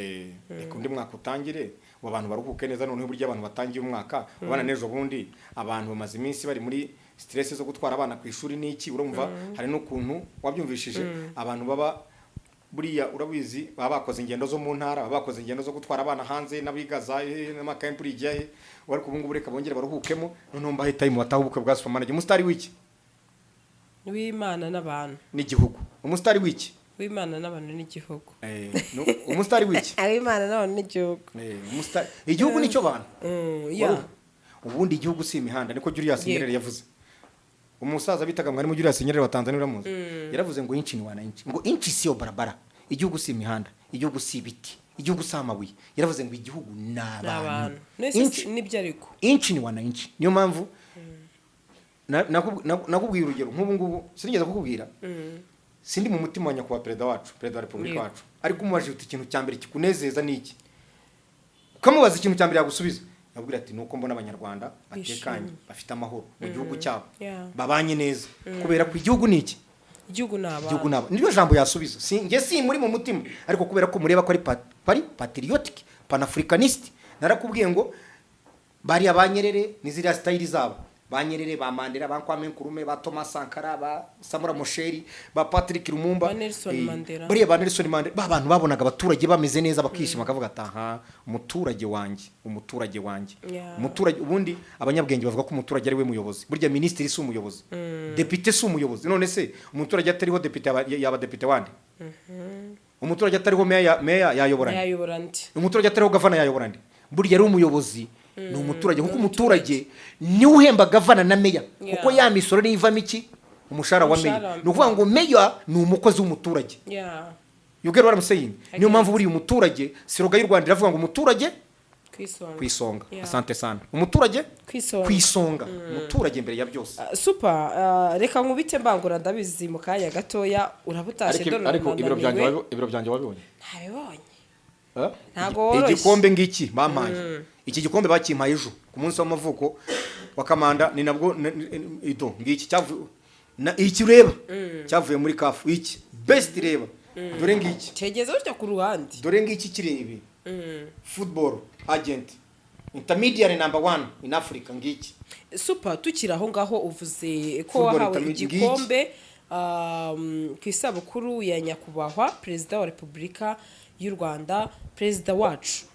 Reka undi mwaka utangire, ubu abantu baruhuke neza. Noneho uburyo abantu batangiye umwaka ubana n'ejo bundi, abantu bamaze iminsi bari muri stress zo gutwara abana ku ishuri n'iki. Urumva hari n'ukuntu, wabyumvishije, abantu baba buriya urabizi baba bakoze ingendo zo mu ntara, baba bakoze ingendo zo gutwara abana hanze n'abiga za hehe n'amakampuri ijya he. Ariko ubu ngubu reka bongere baruhukemo, noneho mbahe time batahe ubukwe bwa Super Manager, umusitari w'iki? W'Imana n'abantu. N'igihugu. Umusitari w'iki? W'Imana n'abantu n'igihugu. Umusitari w'iki? W'Imana n'abantu n'igihugu. Umusitari, igihugu nicyo bantu. Ubundi igihugu si imihanda, niko Julius Nyerere yavuze. Umusaza bitaga mwarimu Julius Nyerere wa Tanzania, uramuzi? Yaravuze ngo nchi ni wananchi, ngo nchi sio barabara. Igihugu si imihanda, igihugu si ibiti, igihugu si amabuye. Yaravuze ngo igihugu ni Ni abantu. abantu. Nese nibyo ariko. Nchi ni wananchi. Niyo mpamvu nakubwiye urugero nk'ubu ngubu, sinigeze kukubwira, sindi mu mutima wa nyakubahwa perezida wacu, perezida wa repubulika wacu, ariko umubajije uti ikintu cya mbere kikunezeza ni iki, ukamubaza ikintu cya mbere yagusubiza, Yabwira ati: "Nuko mbona Abanyarwanda batekanye, bafite amahoro mu gihugu cyabo, babanye neza, kubera ko igihugu ni iki?" Igihugu ni abantu. Igihugu nabo. Niryo jambo yasubiza. Si njye, si muri mu mutima, ariko kubera ko mureba ko ari patriotic, panafricanist. Narakubwiye ngo bariya ba Nyerere ni ziriya style zabo, ba Nyerere, ba Mandela, ba Kwame Nkrumah, ba Thomas Sankara, ba Samora Machel, ba Patrick Lumumba, Ba Nelson Mandela. Bariya ba Nelson Mandela, ba bantu babonaga abaturage bameze neza bakishima, bakavuga ati: "Aha, umuturage wanjye, umuturage wanjye." Umuturage, ubundi abanyabwenge bavuga ko umuturage ari we muyobozi. Burya minisitiri si umuyobozi, depite si umuyobozi. None se umuturage atariho, depite yaba depite wande? Umuturage atariho, meya yayobora nde? Yayobora ndi? Umuturage atariho, gavana yayobora nde? Burya ari umuyobozi ni umuturage, kuko umuturage niwe uhemba gavana na meya, kuko ya misoro niyo ivamo iki? Umushahara wa meya. Umushahara wa Ni ukuvuga ngo meya ni umukozi w'umuturage. You get what I'm saying? Niyo I get. mpamvu buriya umuturage, slogan y'u Rwanda iravuga ngo umuturage ku isonga. Ku isonga. Asante sana. Umuturage ku isonga. Ku isonga, umuturage mbere ya byose. Super, reka nkubite mbangura, ndabizi mu kanya gatoya urabutashye. Ariko Dore ariko ibiro byanjye urananiwe. Ibiro byanjye wabibonye? Ntabibonye. Eh? Ntabwo woroshye. Igikombe ngiki bampaye, iki gikombe bakimpaye ejo ku munsi w'amavuko wa Kamanda. Ni nabwo ido ngiki cyavuye na iki ureba cyavuye muri CAF, iki best. Reba, dore ngiki. Cegeze gutya ku ruhande. Dore ngiki, kirebe: football agent intermediary number one in Africa, ngiki. Super, tukiri aho ngaho, uvuze ko Football wahawe igikombe ku isabukuru ya nyakubahwa Perezida wa Repubulika y'u Rwanda, Perezida wacu.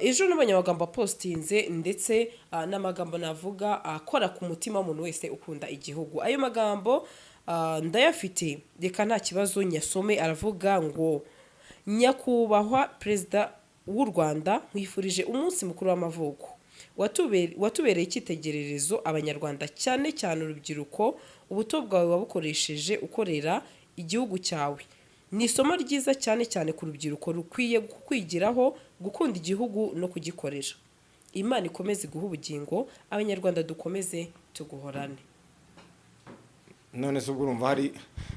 Ejo n'abanyamagambo apostinze, ndetse n'amagambo navuga akora ku mutima w'umuntu wese ukunda igihugu. Ayo magambo ndayafite, reka nta kibazo nyasome. Aravuga ngo: "Nyakubahwa Perezida w'u Rwanda, nkwifurije umunsi mukuru w'amavuko. Watubereye icyitegererezo Abanyarwanda, cyane cyane urubyiruko. Ubuto bwawe wabukoresheje ukorera igihugu cyawe. Ni isomo ryiza cyane cyane ku rubyiruko rukwiye kwigiraho gukunda igihugu no kugikorera. Imana ikomeze iguhe ubugingo, Abanyarwanda dukomeze tuguhorane." None se ubwo urumva hari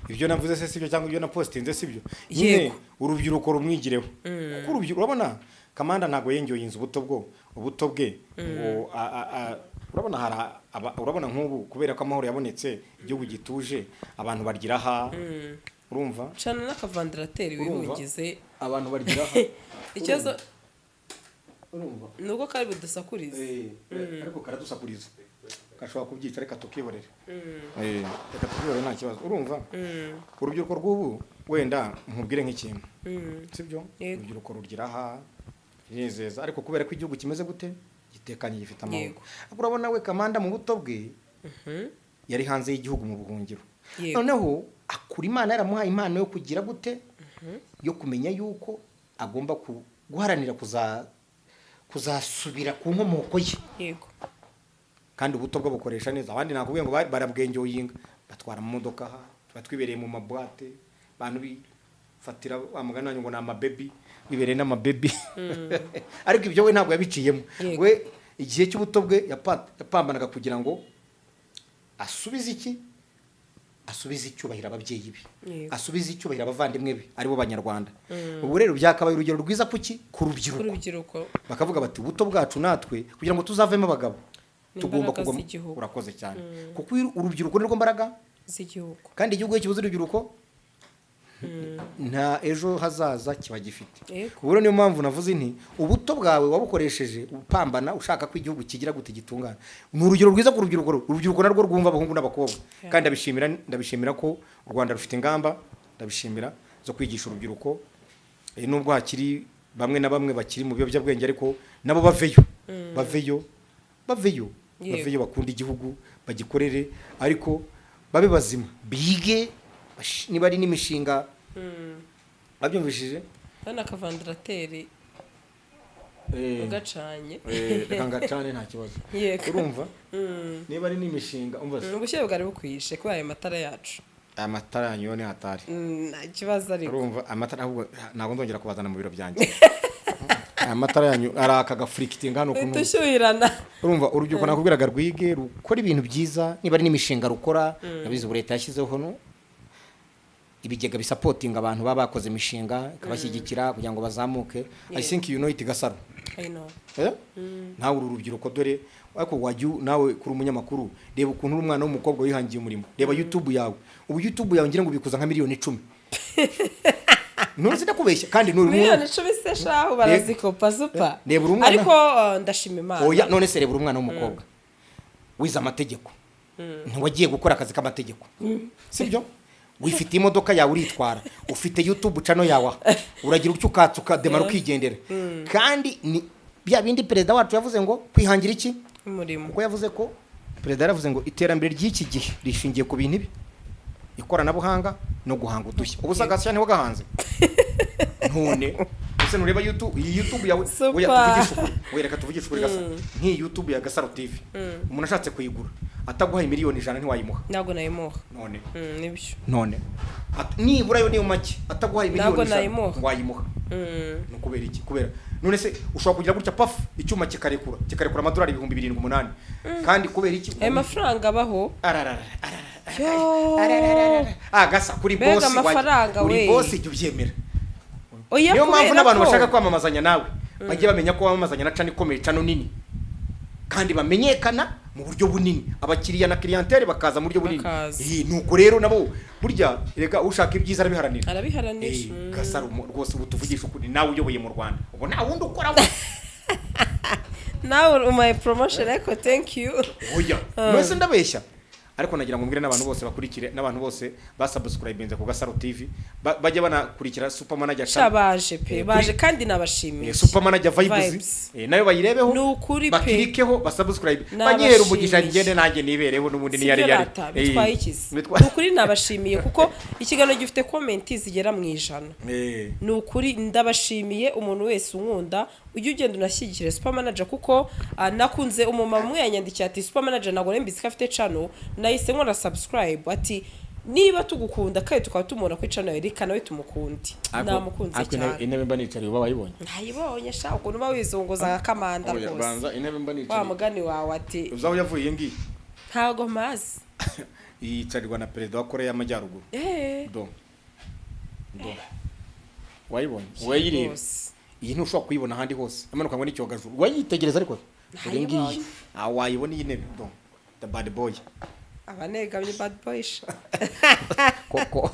ibyo navuze se sibyo, cyangwa ibyo napostinze sibyo nyine? Yego. Urubyiruko rumwigireho, kuko urubyiruko, urabona Kamanda ntabwo yengeye inzu ubuto bwo ubuto bwe ngo urabona hari urabona nk'ubu kubera ko amahoro yabonetse, igihugu gituje, abantu bagira aha, urumva? Cana n'akaventilateur. Urumva? Wihungize. Abantu bagira aha. Ikibazo Urumva? ni uko kari budusakurize. Ariko karadusakuriza, gashobora kubyica. Reka tukihorere. Reka tukihorere, nta kibazo. Urumva, urubyiruko rw'ubu, wenda nkubwire nk'ikintu, sibyo? Yego. Urubyiruko rugira aha rinezeza, ariko kubera ko igihugu kimeze gute? Gitekanye, gifite amahoro. Ariko urabona we Kamanda mu buto bwe yari hanze y'igihugu mu buhungiro. Noneho akura Imana yaramuhaye impano yo kugira gute? Yo kumenya yuko agomba guharanira kuzasubira ku nkomoko ye. Kandi ubuto bwo bukoresha neza. Abandi nakubwiye ngo barabwenjoyinga, batwara mu modoka aha, tuba twibereye mu maboîte, abantu bifatira wa mugani wanyu ngo ni amabebi, bibereye n'amabebi. Ariko ibyo we ntabwo yabiciyemo. We igihe cy'ubuto bwe yapambanaga kugira ngo asubize iki? Asubize icyubahiro ababyeyi be, asubize icyubahiro abavandimwe be, aribo Banyarwanda. Ubu rero byakabaye urugero rwiza kuki? Ku rubyiruko. Ku rubyiruko. Bakavuga bati: "Ubuto bwacu natwe kugira ngo tuzavemo abagabo, Ni tugomba imbaraga kugwa." z'igihugu. Urakoze cyane, kuko urubyiruko nirwo mbaraga z'igihugu. Kandi igihugu iyo kibuze urubyiruko, nta ejo hazaza kiba gifite. Ubu rero niyo mpamvu navuze nti ubuto bwawe wabukoresheje upambana, ushaka ko igihugu kigira gute? Gitungana. Ni urugero rwiza ku rubyiruko, urubyiruko narwo rwumva, abahungu n'abakobwa. Kandi ndabishimira, ndabishimira ko u Rwanda rufite ingamba, ndabishimira, zo kwigisha urubyiruko. Nubwo hakiri bamwe na bamwe bakiri mu biyobyabwenge, ariko nabo baveyo, baveyo, baveyo. Baveyo, bakunda igihugu, bagikorere, ariko babe bazima, bige, niba ari n'imishinga babyumvishije. Hano akaventilateur ugacanye. Reka ngacane, nta kibazo. Urumva, niba ari n'imishinga, umva se. Ubushyuhe bwari bukwishe kubera ayo matara yacu. Aya matara yanyu yo ni hatari. Nta kibazo ariko. Urumva, amatara ahubwo ntabwo nzongera kubazana mu biro byanjye. Aya matara yanyu araka agafurikitinga hano ku ntugu. Dushyuhirana. Urumva, urubyiruko nakubwiraga rwige, rukora ibintu byiza, niba ari n'imishinga rukora. Ndabizi ubu leta yashyizeho no ibigega bisupportinga abantu baba bakoze imishinga, ikabashyigikira kugira ngo bazamuke. I think you know it, Gasaro. I know. Eh? Nawe uru rubyiruko dore, ariko wajya nawe kuri umunyamakuru, reba ukuntu uri umwana w'umukobwa wihangiye umurimo. Reba YouTube yawe ubu, YouTube yawe ngira ngo ubikuza nka miliyoni 10. None ndakubeshya? Kandi nuri Miliyoni 10 se shahu barazikopa, Super? Reba uri umwana- Ariko ndashima Imana. Oya, none se reba uri umwana w'umukobwa wize amategeko, ntiwagiye gukora akazi k'amategeko, sibyo? Wifite imodoka yawe uritwara, ufite YouTube channel yawe aha. Uragira utyo ukatsa ukademara ukigendera. Kandi ni bya bindi perezida wacu yavuze ngo kwihangira iki? Umurimo. Kuko yavuze ko, perezida yaravuze ngo iterambere ry'iki gihe rishingiye ku bintu ibi: ikoranabuhanga no guhanga udushya. Ubu se agashya niho gahanze? None ese nureba YouTube, iyi YouTube yawe? Super. Oya, tuvugishe ukuri. Oya, reka tuvugishe ukuri. Gasa nk'iyi YouTube ya Gasaro TV, umuntu ashatse kuyigura ataguhaye miliyoni 100 ntiwayimuha? Ntabwo nayimuha. None? Nibyo. None nibura yo niyo make, ataguhaye Ntabwo miliyoni 100 nayimuha. wayimuha? Ni ukubera iki? Kubera none se ushobora kugira gutya pafu, icyuma kikarekura amadolari 7,000, 8,000, kandi kubera iki? Ayo mafaranga abaho? Ararara. Yo. Ah, gasa kuri Mbega boss amafaranga uri we. boss, jya ubyemera. Oya, Niyo mpamvu kubera n'abantu ko- bashaka kwamamazanya nawe bajye bamenya ko wamamazanya na channel ikomeye, channel nini, kandi bamenyekana mu buryo bunini, abakiriya na clientele bakaza mu buryo bunini. Bakaza. Nuko rero nabo burya reka ushaka ibyiza arabiharanira. Arabiharanira. Gasaro rwose ubu tuvugisha ukuri, nawe uyoboye mu Rwanda ubu nta wundi ukoraho. Nawe umaye promotion, ariko thank you. Oya, none ndabeshya? Ariko nagira ngo mbwire n'abantu bose bakurikire, n'abantu bose basubscribinze ku Gasaro TV, bajye banakurikira Super Manager Sha, channel. baje pe, baje kandi nabashimiye. Super Manager Vibes, Vibes. Nayo bayirebeho. Ni ukuri pe. Bakirikeho, basubscribe, Nabashimiye. banyihera umugisha ngende nanjye nibereho n'ubundi Sibyo niyari yari. rata, bitwaye ikizi? Ni ukuri nabashimiye, kuko ikiganiro gifite comment zigera mu 100. Ni ukuri ndabashimiye. Umuntu wese unkunda, ujye ugenda unashyigikire Super Manager, kuko nakunze umumama umwe yanyandikiye ati: "Super Manager ntabwo nari mbizi ko afite channel, nahise nkora subscribe." Ati: "Niba tugukunda kandi tukaba tumubona kuri channel yawe, reka nawe tumukunde." Namukunze cyane. Intebe mba nicariye uba wayibonye? Ntayibonye sha, ukuntu uba wizunguza nka kamanda Oya, rwose. banza intebe mba Wa nicariye. mugani wawe ati Uzi aho yavuye iyi ngiyi? Ntago mpazi. Yicarirwa na perezida wa Korea y'Amajyaruguru. Do do, wayibonye? Wayireba? Rwose. Iyi ntushobora kuyibona ahandi hose, amanuka ngo n'icyogajuru wayitegereza, ariko dore ngiyi. Ntayibonye. Ah, wayibona iyi ntebe do, the bad boy. Abanegamye bad boy sha. Koko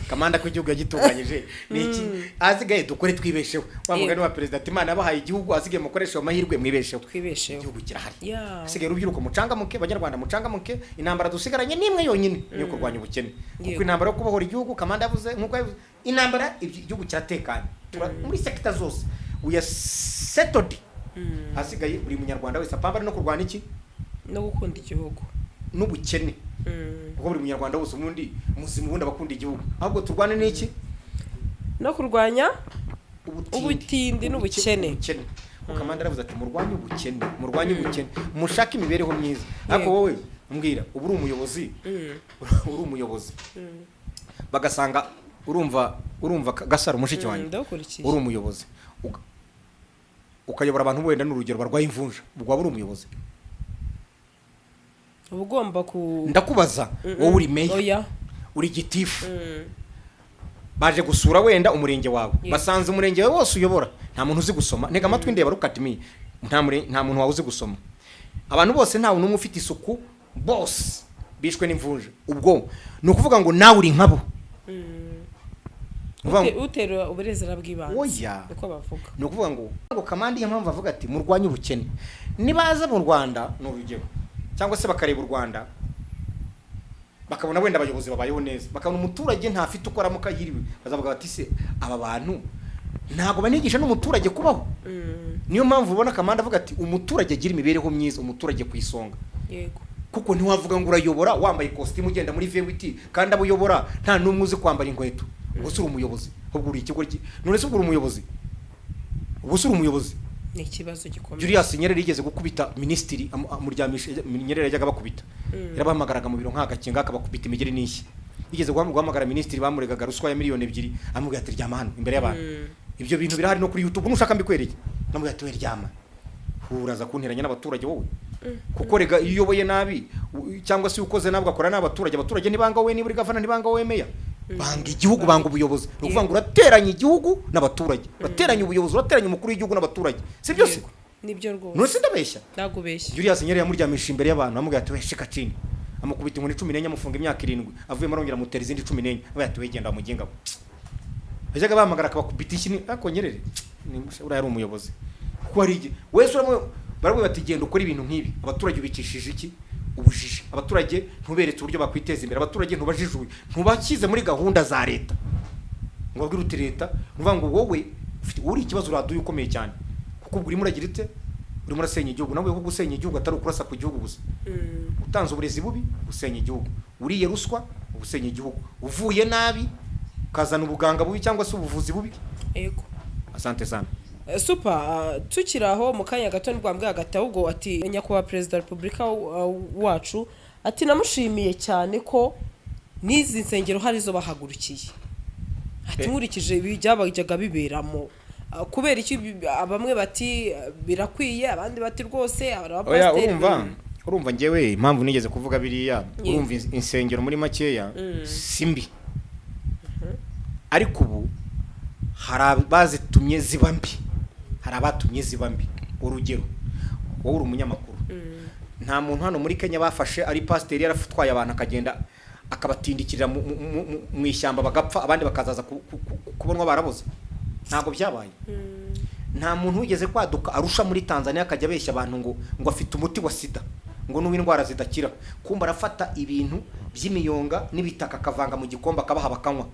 kamanda k'igihugu yagitunganyije ni iki? Asigaye dukore twibesheho. Wa mugani wa perezida ati: "Imana yabahaye igihugu, asigaye mukoreshe ayo mahirwe mwibesheho." Twibesheho. Igihugu kirahari. Asigaye urubyiruko mucangamuke, banyarwanda mucangamuke. Intambara dusigaranye n'imwe yonyine, niyo kurwanya ubukene, kuko intambara yo kubohora igihugu, kamanda yavuze nk'uko yavuze intambara, igihugu kiratekanye. Muri secteur zose we are settled. Hasigaye buri munyarwanda wese apambane no kurwanya iki? No gukunda igihugu. N'ubukene. Kuko buri munyarwanda wese ubundi muzima, ubundi abakunda igihugu, ahubwo turwane n'iki? No kurwanya Ubutindi. Ubutindi n'ubukene. Ubukene. Kuko kamanda yaravuze ati: "Murwanye ubukene, murwanye ubukene, mushake imibereho myiza." Ariko wowe mbwira, ubu uri umuyobozi, uri umuyobozi, bagasanga urumva Gasaro mushiki wanjye, Ndakurikiye. uri umuyobozi ukayobora abantu wenda n'urugero barwaye imvunja, ubwo waba uri umuyobozi? Uba ugomba ku Ndakubaza, wowe uri meya, Oya. uri gitifu, baje gusura wenda umurenge wawe, basanze umurenge wawe wose uyobora nta muntu uzi gusoma. Ntega amatwi ndeba, look at me. Nta muntu wawe uzi gusoma, abantu bose ntawe n'umwe ufite isuku, bose bishwe n'imvunja. Ubwo ni ukuvuga ngo nawe uri nkabo. Ni ukuvuga ngo- Utera uburezera bw'ibanze. Oya. Niko bavuga. Ni ukuvuga ngo kamandi iyo mpamvu avuga ati murwanye ubukene, nibaza mu Rwanda ni urugero, cyangwa se bakareba u Rwanda bakabona wenda abayobozi babayeho neza, bakabona umuturage ntafite uko aramuka yiriwe, bazavuga bati: "Se aba bantu ntabwo banigisha n'umuturage kubaho?" Niyo mpamvu ubona kamanda avuga ati umuturage agira imibereho myiza, umuturage ku isonga. Kuko ntiwavuga ngo urayobora wambaye ikositimu, ugenda muri V8, kandi abo uyobora nta n'umwe uzi kwambara inkweto. Ubwo si uri umuyobozi, ahubwo uri ikigo. None se ubwo uri umuyobozi? Ubwo si uri umuyobozi? Ni ikibazo gikomeye. Julius Nyerere yigeze gukubita minisitiri, amuryamisha. Nyerere yajyaga bakubita, yarabahamagaraga mu biro nk'agakinga akabakubita imigeri n'ishyi. Yigeze guhamagara minisitiri bamuregaga ruswa ya miliyoni 2, amubwira ati: "Ryama hano imbere y'abantu." Ibyo bintu birahari no kuri YouTube, nushaka mbikwereke. Namubwira ati: "We ryama, uraza kunteranya n'abaturage wowe." Kuko rega iyo uyoboye nabi cyangwa se ukoze nabi ugakora n'abaturage, abaturage ntibanga wowe. Niba uri gavana ntibanga wowe, meya. Banga igihugu, banga ubuyobozi. Ni ukuvuga ngo urateranya igihugu n'abaturage, urateranya ubuyobozi, urateranya umukuru w'igihugu n'abaturage, si byo se? Yego. Nibyo rwose. None se ndabeshya? Ntabwo ubeshya. Julius Nyerere yamuryamishije imbere y'abantu, amubwira ati: "We shika chini." Amukubita inkoni 14, amufunga imyaka 7. Avuyemo arongera amutera izindi 14, avuga ati: "We genda muginga we." Bajyaga bahamagara akabakubita ishyi. Ariko Nyerere ni uriya yari umuyobozi, kuko hari igihe wese baramubwira bati: "Genda ukore ibintu nk'ibi." Abaturage ubikishije iki? Ubujiji. Abaturage ntuberetse uburyo bakwiteza imbere, abaturage ntubajijuye, ntubashyize muri gahunda za leta ngo babwire uti leta ni ukuvuga ngo wowe ufite uri ikibazo, uraduye ukomeye cyane, kuko ubwo urimo uragira ute? Urimo urasenya igihugu. Nawe kuko gusenya igihugu atari ukurasa ku gihugu gusa. Utanze uburezi bubi, usenya igihugu. Uriye ruswa, uba usenya igihugu. Uvuye nabi, ukazana ubuganga bubi cyangwa se ubuvuzi bubi. Yego. Asante sana. Super, tukiri aho mu kanya gato nibwo wambwiye hagati ahubwo ati nyakubahwa perezida wa repubulika wacu, ati namushimiye cyane ko n'izi nsengero hari zo bahagurukiye, ati nkurikije ibi byabajyaga biberamo. Kubera iki bamwe bati birakwiye, abandi bati rwose hari Oya. abapasiteri. Urumva njyewe impamvu nigeze kuvuga biriya, urumva insengero muri makeya si mbi, ariko ubu hari abazitumye ziba mbi, hari abatumye ziba mbi. Urugero, wowe uri umunyamakuru, nta muntu hano muri Kenya bafashe ari pasiteri yaratwaye abantu akagenda akabatindikirira mu ishyamba bagapfa, abandi bakazaza kubonwa baraboze? Ntabwo byabaye. Nta muntu wigeze kwaduka arusha muri Tanzania akajya abeshya abantu ngo afite umuti wa sida, ngo n'uw'indwara zidakira, kumba arafata ibintu by'imiyonga n'ibitaka akavanga mu gikombe akabaha bakanywa,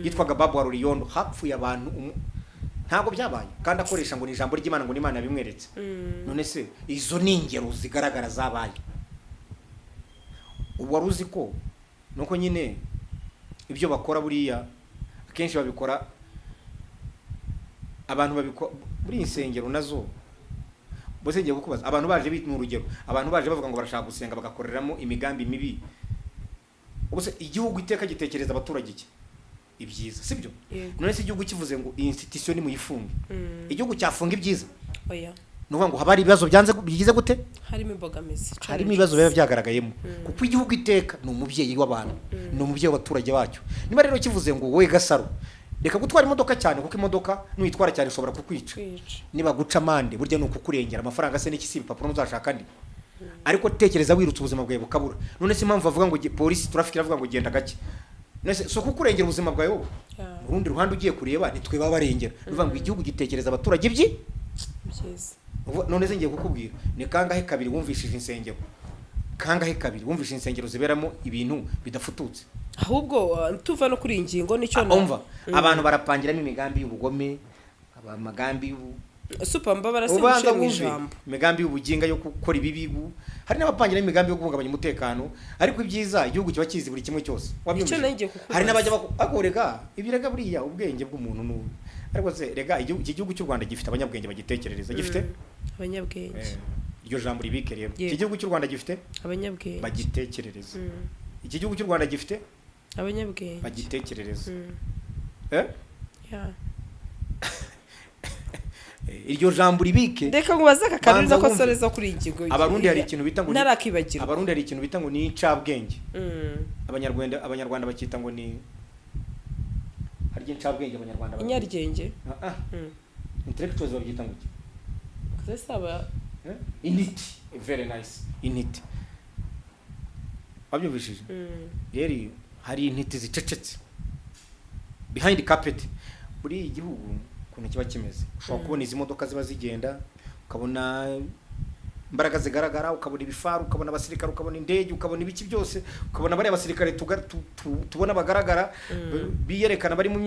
yitwaga Babu wa Ruriyondo, hapfuye abantu ntabwo byabaye, kandi akoresha ngo ni ijambo ry'Imana, ngo n'Imana yabimweretse. None se izo ni ingero zigaragara zabaye. Ubu wari uzi ko nuko nyine ibyo bakora buriya akenshi babikora abantu babikora muri iyi nsengero nazo bose. Ngiye kukubaza, abantu baje ni urugero, abantu baje bavuga ngo barashaka gusenga bagakoreramo imigambi mibi. Ubuse igihugu iteka gitekereza abaturage iki? Ibyiza, sibyo? Yego. None se igihugu kivuze ngo iyi institution nimuyifunge, igihugu cyafunga ibyiza? Oya. Ni ukuvuga ngo haba hari ibibazo byanze bigize gute? Harimo imbogamizi. Harimo ibibazo biba byagaragayemo, kuko igihugu iteka ni umubyeyi w'abantu, ni umubyeyi w'abaturage bacyo. Niba rero kivuze ngo wowe Gasaro reka gutwara imodoka cyane, kuko imodoka nuyitwara cyane ishobora kukwica, Kwica. niba guca amande burya ni ukukurengera amafaranga se n'iki? Si ibipapuro ntuzashaka andi? Ariko tekereza wirutse ubuzima bwawe bukabura. None se impamvu bavuga ngo polisi traffic iravuga ngo genda gake, none se si ukukurengera ubuzima bwawe wowe? Yeah. Urundi ruhande ugiye kureba nitwe baba barengera. Ni ukuvuga ngo igihugu gitekereza abaturage ibyi Byiza. None se ngiye kukubwira, ni kangahe kabiri wumvishije insengero, kangahe kabiri wumvishije insengero ziberamo ibintu bidafututse? Ahubwo tuva no kuri iyi ngingo nicyo Umva, abantu barapangiramo imigambi y'ubugome, amagambi y'ubu Super, mbabara ubanza singuciye mu wumve ijambo. Imigambi y'ubuginga yo gukora ibibi, hari n'abapangiramo imigambi yo guhungabanya umutekano, ariko ibyiza igihugu kiba kizi buri kimwe cyose. Wabyumvise? Icyo nari ngiye kukubaza. Hari n'abajya ariko rega ibi, rega buriya ubwenge bw'umuntu n'ubu, ariko se rega iki gihugu cy'u Rwanda gifite abanyabwenge bagitekerereza, gifite Abanyabwenge. Iryo jambo ribike rero. Yego. Iki gihugu cy'u Rwanda gifite Abanyabwenge. bagitekerereza. Iki gihugu cy'u Rwanda gifite Abanyabwenge. bagitekerereza. Eh? Yeah. Iryo jambo ribike. Reka nkubaze aka kantu Banza nako wumve. soreza kuri iyi ngingo. Abarundi hari ikintu bita ngo Ntarakibagirwa. Abarundi hari ikintu bita ngo ni incabwenge. Abanyarwanda bakita ngo ni harya incabwenge abanyarwanda babyita. Inyaryenge. Ah, ah. Intellectuals babyita ngo iki? Ese aba Eh? Intiti, very nice, intiti. Wabyumvishije? Rero hari intiti zicecetse behind carpet. Muri iyi gihugu ukuntu kiba kimeze, ushobora kubona izi modoka ziba zigenda, ukabona imbaraga zigaragara, ukabona ibifaru, ukabona abasirikare, ukabona indege, ukabona ibiki byose, ukabona bariya basirikare tubona bagaragara biyerekana bari mu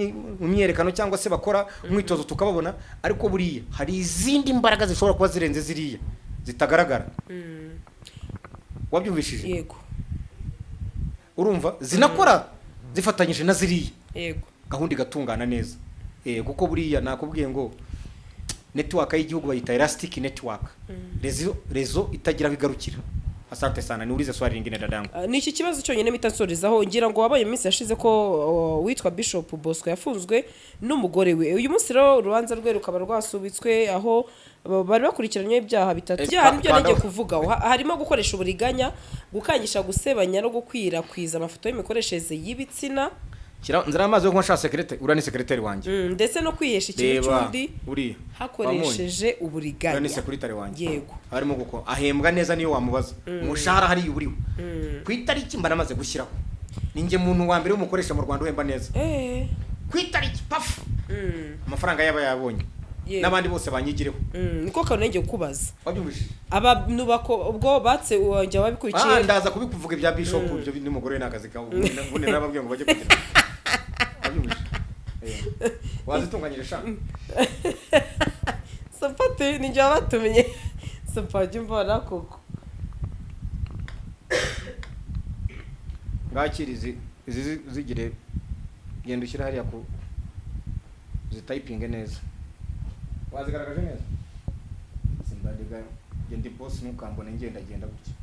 myiyerekano cyangwa se bakora umwitozo tukababona, ariko buriya hari izindi mbaraga zishobora kuba zirenze ziriya zitagaragara. Wabyumvishije? Yego. Urumva zinakora zifatanyije na ziriya, gahunda igatungana neza. Kuko buriya nakubwiye ngo network y'igihugu bayita elastic network, réseau itagira aho igarukira. Asante sana, niulize swali lingine dadangu. Ni iki kibazo cyonyine mpita nsorezaho. Ngira ngo wabaye mu minsi yashize ko witwa Bishop Bosco yafunzwe n'umugore we. Uyu munsi rero urubanza rwe rukaba rwasubitswe, aho bari bakurikiranyweho ibyaha bitatu. Ibyaha nibyo nagiye kuvugaho. Harimo gukoresha uburiganya, gukangisha gusebanya no gukwirakwiza amafoto y'imikoreshereze y'ibitsina. Nzira amazi yo kunywa sha secretary, uriya ni secretary wanjye. Ndetse no kwihesha ikintu Reba cy'undi uriya hakoresheje uriya ni uburiganya. Secretary wanjye. Arimo guko ahembwa neza, niyo wamubaza umushahara hariya uriho ku itariki mba namaze gushyiraho. Ni njye muntu wa mbere w'umukoresha mu Rwanda uhemba neza ku itariki, pafu, amafaranga yaba yabonye. N'abandi bose banyigireho. Niko kantu ngiye kukubaza. Wabyumvishije? Abantu bako ubwo batse wanjye wabikurikiye. Ah, ndaza kubikuvuga ibya bishop, ibyo n'umugore we ni akazi kawe. Ubundi narababwiye ngo bajye kugira. Wabyumvishije? Wazitunganyije sha? Sopati ni njye wabatumye. Sopa, jya umbona koko. Ngakira izi zigire, genda ushyire hariya ku zitayipinge neza. Wazigaragaje neza. Simbadiga genda boss, ntukambone ngenda genda gutya,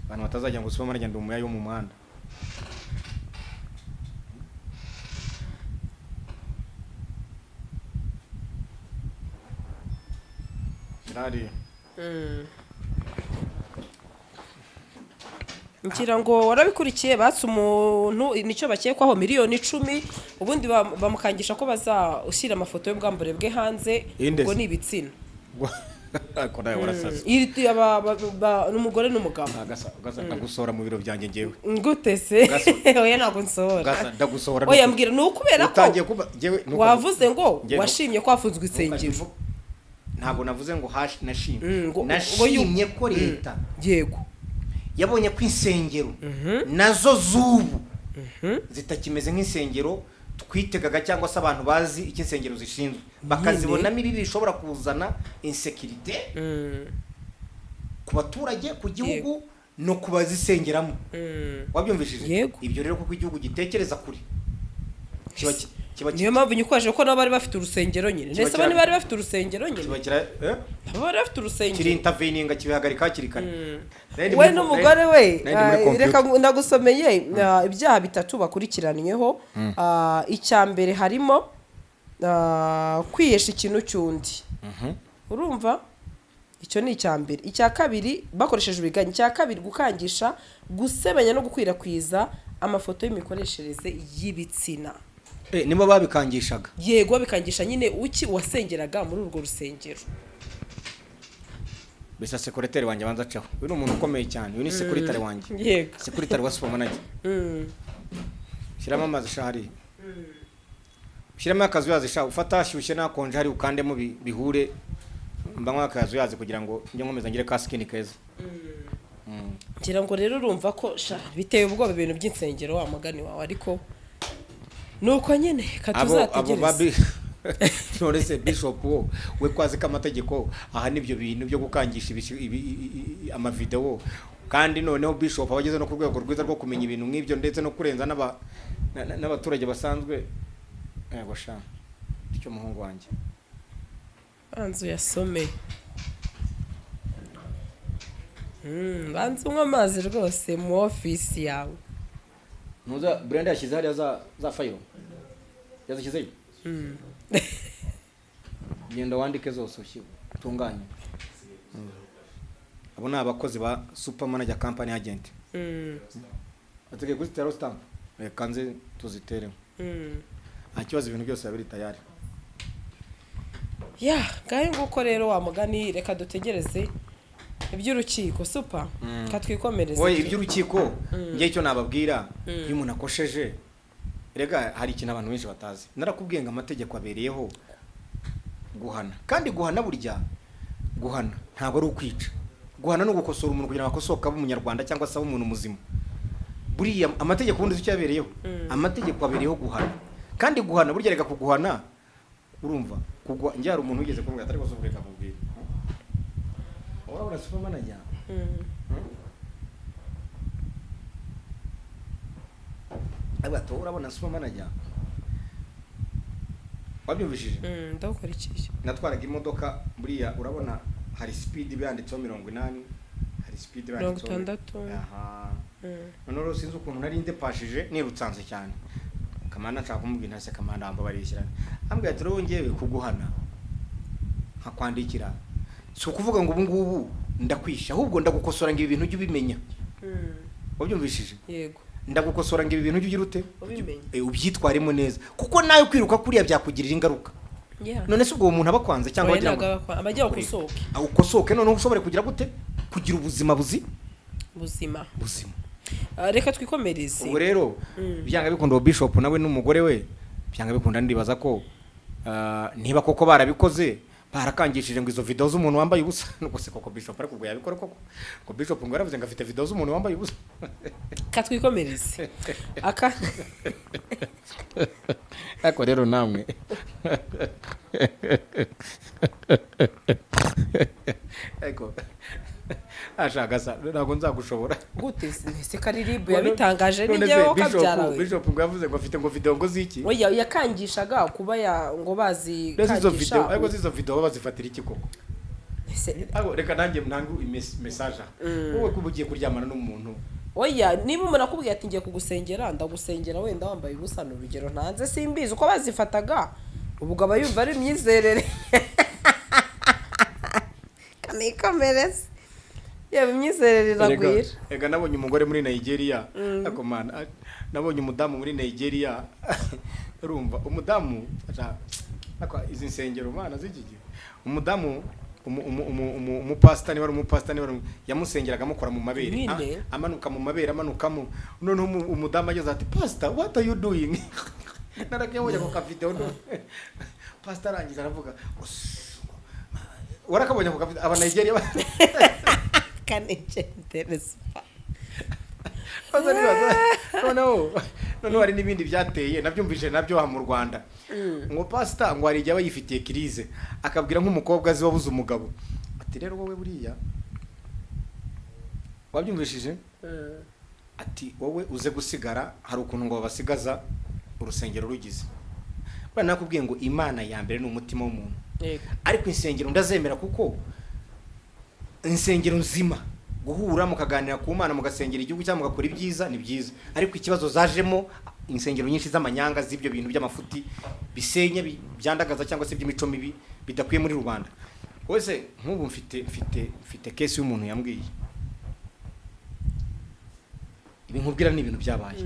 abantu batazajya ngo usome ngenda umuyayi wo mu muhanda. Shyira hariya. Ngira ngo warabikurikiye, batse umuntu nicyo bakekwaho miliyoni 10, ubundi bamukangisha ko bazashyira amafoto y'ubwambure bwe hanze. Inde Ubwo se? ni ibitsina. Ariko nawe warasaze. Ni umugore n'umugabo. Gasa gasa, ndagusohora mu biro byanjye ngewe. Gute se? Gasa. Oya, ntabwo nsohora. Gasa, ndagusohora. Oya, mbwira, ni ukubera ko Utangiye kuba ngewe wavuze ngo Ngewe washimye ko hafunzwe insengero. Ntabwo navuze ngo hash nashimye. Ngo Nashimye ko leta yabonye ko insengero nazo z'ubu zitakimeze nk'insengero twitegaga, cyangwa se abantu bazi icyo insengero zishinzwe, bakazibonamo ibi bishobora kuzana insécurité ku baturage, ku gihugu no ku bazisengeramo. Wabyumvishije? Yego. Ibyo rero, kuko igihugu gitekereza kure, kiba Niyo mpamvu nyikwaje ko nabo bari bafite urusengero nyine. Kiba Ndetse bari bafite urusengero nyine. Kiba kira Nabo bari bafite urusengero. Kiri interveninga, kibihagarika hakiri kare. Nari ndi We muri- n'umugore we. Nari ndi muri computer. Reka ndagusomeye ibyaha bitatu bakurikiranyweho. Icya mbere harimo kwihesha ikintu cy'undi, urumva icyo ni icya mbere. Icya kabiri, bakoresheje uburiganya. Icya kabiri, gukangisha, gusebanya no gukwirakwiza amafoto y'imikoreshereze y'ibitsina. Nibo babikangishaga? Yego, bikangisha nyine uki wasengeraga muri urwo rusengero. Bisa secretary wanjye abanza acaho. Uyu ni umuntu ukomeye cyane, uyu ni secretary wanjye. Secretary wa super manager. Shyiramo amazi sha hariya, ushyiramo akazu yazi sha, ufata ashyushye nakonje hari ukandemo bihure. Mbanywa akazu yazi kugira ngo njye nkomeza ngire ka skin keza. Ngira ngo rero urumva ko sha biteye ubwoba ibintu by'insengero wa mugani wawe, ariko nuko nyine Abo abo katuzategereza. babi none se bishop wo we kwazi ko amategeko aha n'ibyo bintu byo gukangisha amavideo, kandi noneho bishop aba ageze no ku rwego rwiza rwo kumenya ibintu nk'ibyo, ndetse no kurenza n'abaturage basanzwe. Yego sha, icyo muhungu wanjye. Banza uyasome. Banza unywe amazi rwose mu ofisi yawe. Ntuza Brenda yashyize hariya za file, yazishyizeyo. Genda wandike zose utunganye. Abo ni abakozi ba super manager company agent. Ategeye kuziteraho stamp, reka nze tuzitereho. Nta kibazo, ibintu byose biba biri tayari. Ya ngahe nguko rero wa mugani, reka dutegereze iby'urukiko, super, katwikomereze. Oye, iby'urukiko ngiye icyo nababwira, iyo umuntu akosheje, rega hari ikintu abantu benshi batazi. Narakubwiye ngo amategeko abereyeho guhana, kandi guhana, burya guhana ntabwo ari ukwica. Guhana no gukosora umuntu kugira ngo akosoke abe umunyarwanda cyangwa se abe umuntu muzima. Buriya amategeko ubundi uzi icyo yabereyeho? Amategeko abereyeho guhana. Kandi guhana burya, reka kuguhana, urumva kugwa njye hari umuntu wigeze kuvuga atari ko, reka nkubwire, urabona super manager, Avuga ati, urabona super manager, wabyumvishije? Ndagukurikiye. Natwaraga imodoka, buriya urabona hari speed iba yanditseho 80, hari speed iba Mirongo yanditseho itandatu. Aha. Noneho rero sinzi ukuntu nari ndepashije, nirutsanze cyane. Kamanda nshaka kumubwira, ntase kamanda wambabarira, ambwira ati, rero ngewe kuguhana nkakwandikira si ukuvuga ngo ubu ngubu ndakwisha, ahubwo ndagukosora ngo ibi bintu ujye ubimenya. Wabyumvishije? Yego. Ndagukosora ngo ibi bintu ujye ugira ute? Ubimenye. Ubyitwaremo neza, kuko nawe kwiruka kuriya byakugirira ingaruka. None se ubwo uwo muntu aba akwanze cyangwa Oya, wagira ngo ntabwo aba aba agira ngo ukosoke. Ah, ukosoke, noneho ushobore kugira gute? Kugira ubuzima buzima. Buzima. Ah, reka twikomereze. Ubwo rero byanga bikunda, uwo bishop nawe n'umugore we, byanga bikunda ndibaza ko niba koko barabikoze, barakangishije ngo izo video z'umuntu wambaye ubusa, nuko se koko bishop, ariko ubwo yabikora koko? Ngo bishop ngo yaravuze ngo afite video z'umuntu wambaye ubusa. Reka twikomereze aka. Ariko rero namwe, ariko ashaka sa ntabwo nzagushobora. Gute se? Karirimbo yabitangaje. None se nijyewe Bishop- kabyara we. Bishop ngo yavuze ngo afite ngo video ngo ziki? Oya, yakangishaga kuba ya ngo bazi Mbese izo video, kangisha. ariko izo video baba bazifatira iki koko? Ariko reka nanjye ntange message aha. Wowe kuba ugiye kuryamana n'umuntu, Oya, niba umuntu akubwiye ati ngiye kugusengera, ndagusengera wenda wambaye ubusa, ni urugero ntanze, simbizi uko bazifataga, ubwo aba yumva ari imyizerere. Kanikomereze, yaba imyizerere iragwira. Ega nabonye umugore muri Nigeria, ariko man, nabonye umudamu muri Nigeria. Urumva umudamu ariko izi nsengero mana z'iki gihe, umudamu umupasita, niba ari umupasita, niba ari yamusengeraga amukora mu mabere. Nyine. Amanuka mu mabere, amanukamo. Noneho umudamu ageze ati: "Pastor, what are you doing?" Narakabonye ako kavideo. Pastor arangiza aravuga ngo warakabonye ako kavideo? Aba Nigeria Kanigendereza. Baza nibaza. Noneho hari n'ibindi byateye, nabyumvise nabyo aha mu Rwanda, ngo pasita ngo hari igihe aba yifitiye crise, akabwira nk'umukobwa azi wabuze umugabo ati: "Rero wowe buriya wabyumvishije," ati: "Wowe uze gusigara." Hari ukuntu ngo babasigaza urusengero rugize. Buriya nakubwiye ngo Imana ya mbere ni umutima w'umuntu. Ariko insengero ndazemera, kuko insengero nzima, guhura mukaganira ku Mana, mugasengera igihugu cyangwa mugakora ibyiza, ni byiza. Ariko ikibazo zajemo insengero nyinshi z'amanyanga, z'ibyo bintu by'amafuti bisenya, byandagaza, cyangwa se by'imico mibi bidakwiye muri rubanda. Wese nk'ubu mfite case y'umuntu yambwiye. Ibi nkubwira ni ibintu byabaye,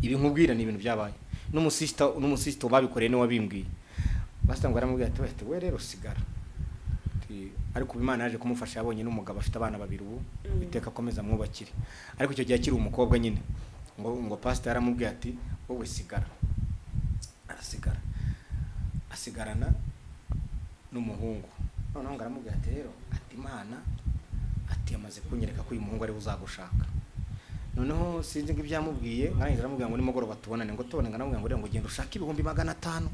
ibi nkubwira ni ibintu byabaye n'umusisita babikoreye niwe wabimbwiye. Pastor ngo aramubwira ati: "Wese we rero sigara." Ati, ariko ubu Imana yaje kumufasha, yabonye n'umugabo, afite abana babiri ubu, iteka akomeza amwubakire. Ariko icyo gihe akiri umukobwa nyine, ngo pastor yaramubwiye ati: "Wowe sigara." Arasigara, asigarana n'umuhungu. Noneho ngo aramubwira ati: "Rero," ati, "Imana," ati, "yamaze kunyereka ko uyu muhungu ariwe uzagushaka." Noneho sinzi ngo ibyo yamubwiye, nkarangiza aramubwira ngo nimugoroba tubonane. Ngo tubone, ngo aramubwira ngo rero ngo genda ushake 500,000,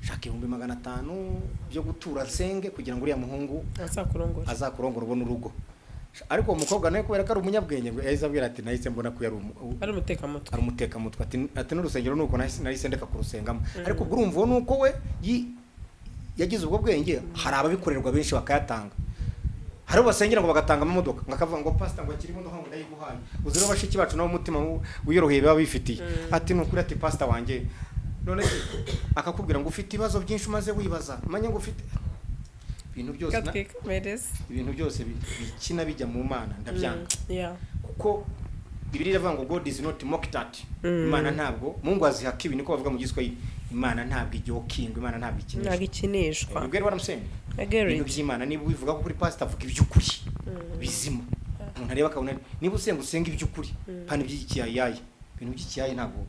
shaka 500,000 byo gutura nsenge kugira ngo uriya muhungu azakurongora. Azakurongora, ubone urugo. Ariko uwo mukobwa nawe, kubera ko ari umunyabwenge, ngo yahise abwira ati: "Nahise mbona ko yari ari umutekamutwe." Ari umutekamutwe. Ati n'urusengero nuko nahise ndeka kurusengamo. Ariko ubwo urumva uwo nuko we yagize ubwo bwenge. Hari ababikorerwa benshi bakayatanga, hari abo basengera ngo bagatanga amamodoka, ngo akavuga ngo: "Pastor," ngo, "akiri imodoka," ngo, "ndayiguhaye." Uzi rero bashiki bacu nabo umutima wiyoroheye baba bifitiye, ati: "Ni ukuri," ati, "pastor wanjye." None se akakubwira ngo ufite ibibazo byinshi umaze wibaza, manya ngo ufite ibintu byose Twikomereze. Ibintu byose bikina bijya mu Mana ndabyanga, kuko Bibiliya iravuga ngo God is not mocked at. Imana ntabwo, Mungu azihaka ibi, niko bavuga mu Giswahili. Imana ntabwo ijokingwa, Imana ntabwo ikinishwa. Ntabwo ikinishwa. You get what I'm saying? I get Ibintu it. by'Imana, niba ubivuga ko kuri pastor, avuga iby'ukuri bizima umuntu areba akabona. Niba usenga, usenga iby'ukuri, pana iby'ikiyayayi. Ibintu by'ikiyayi ntabwo.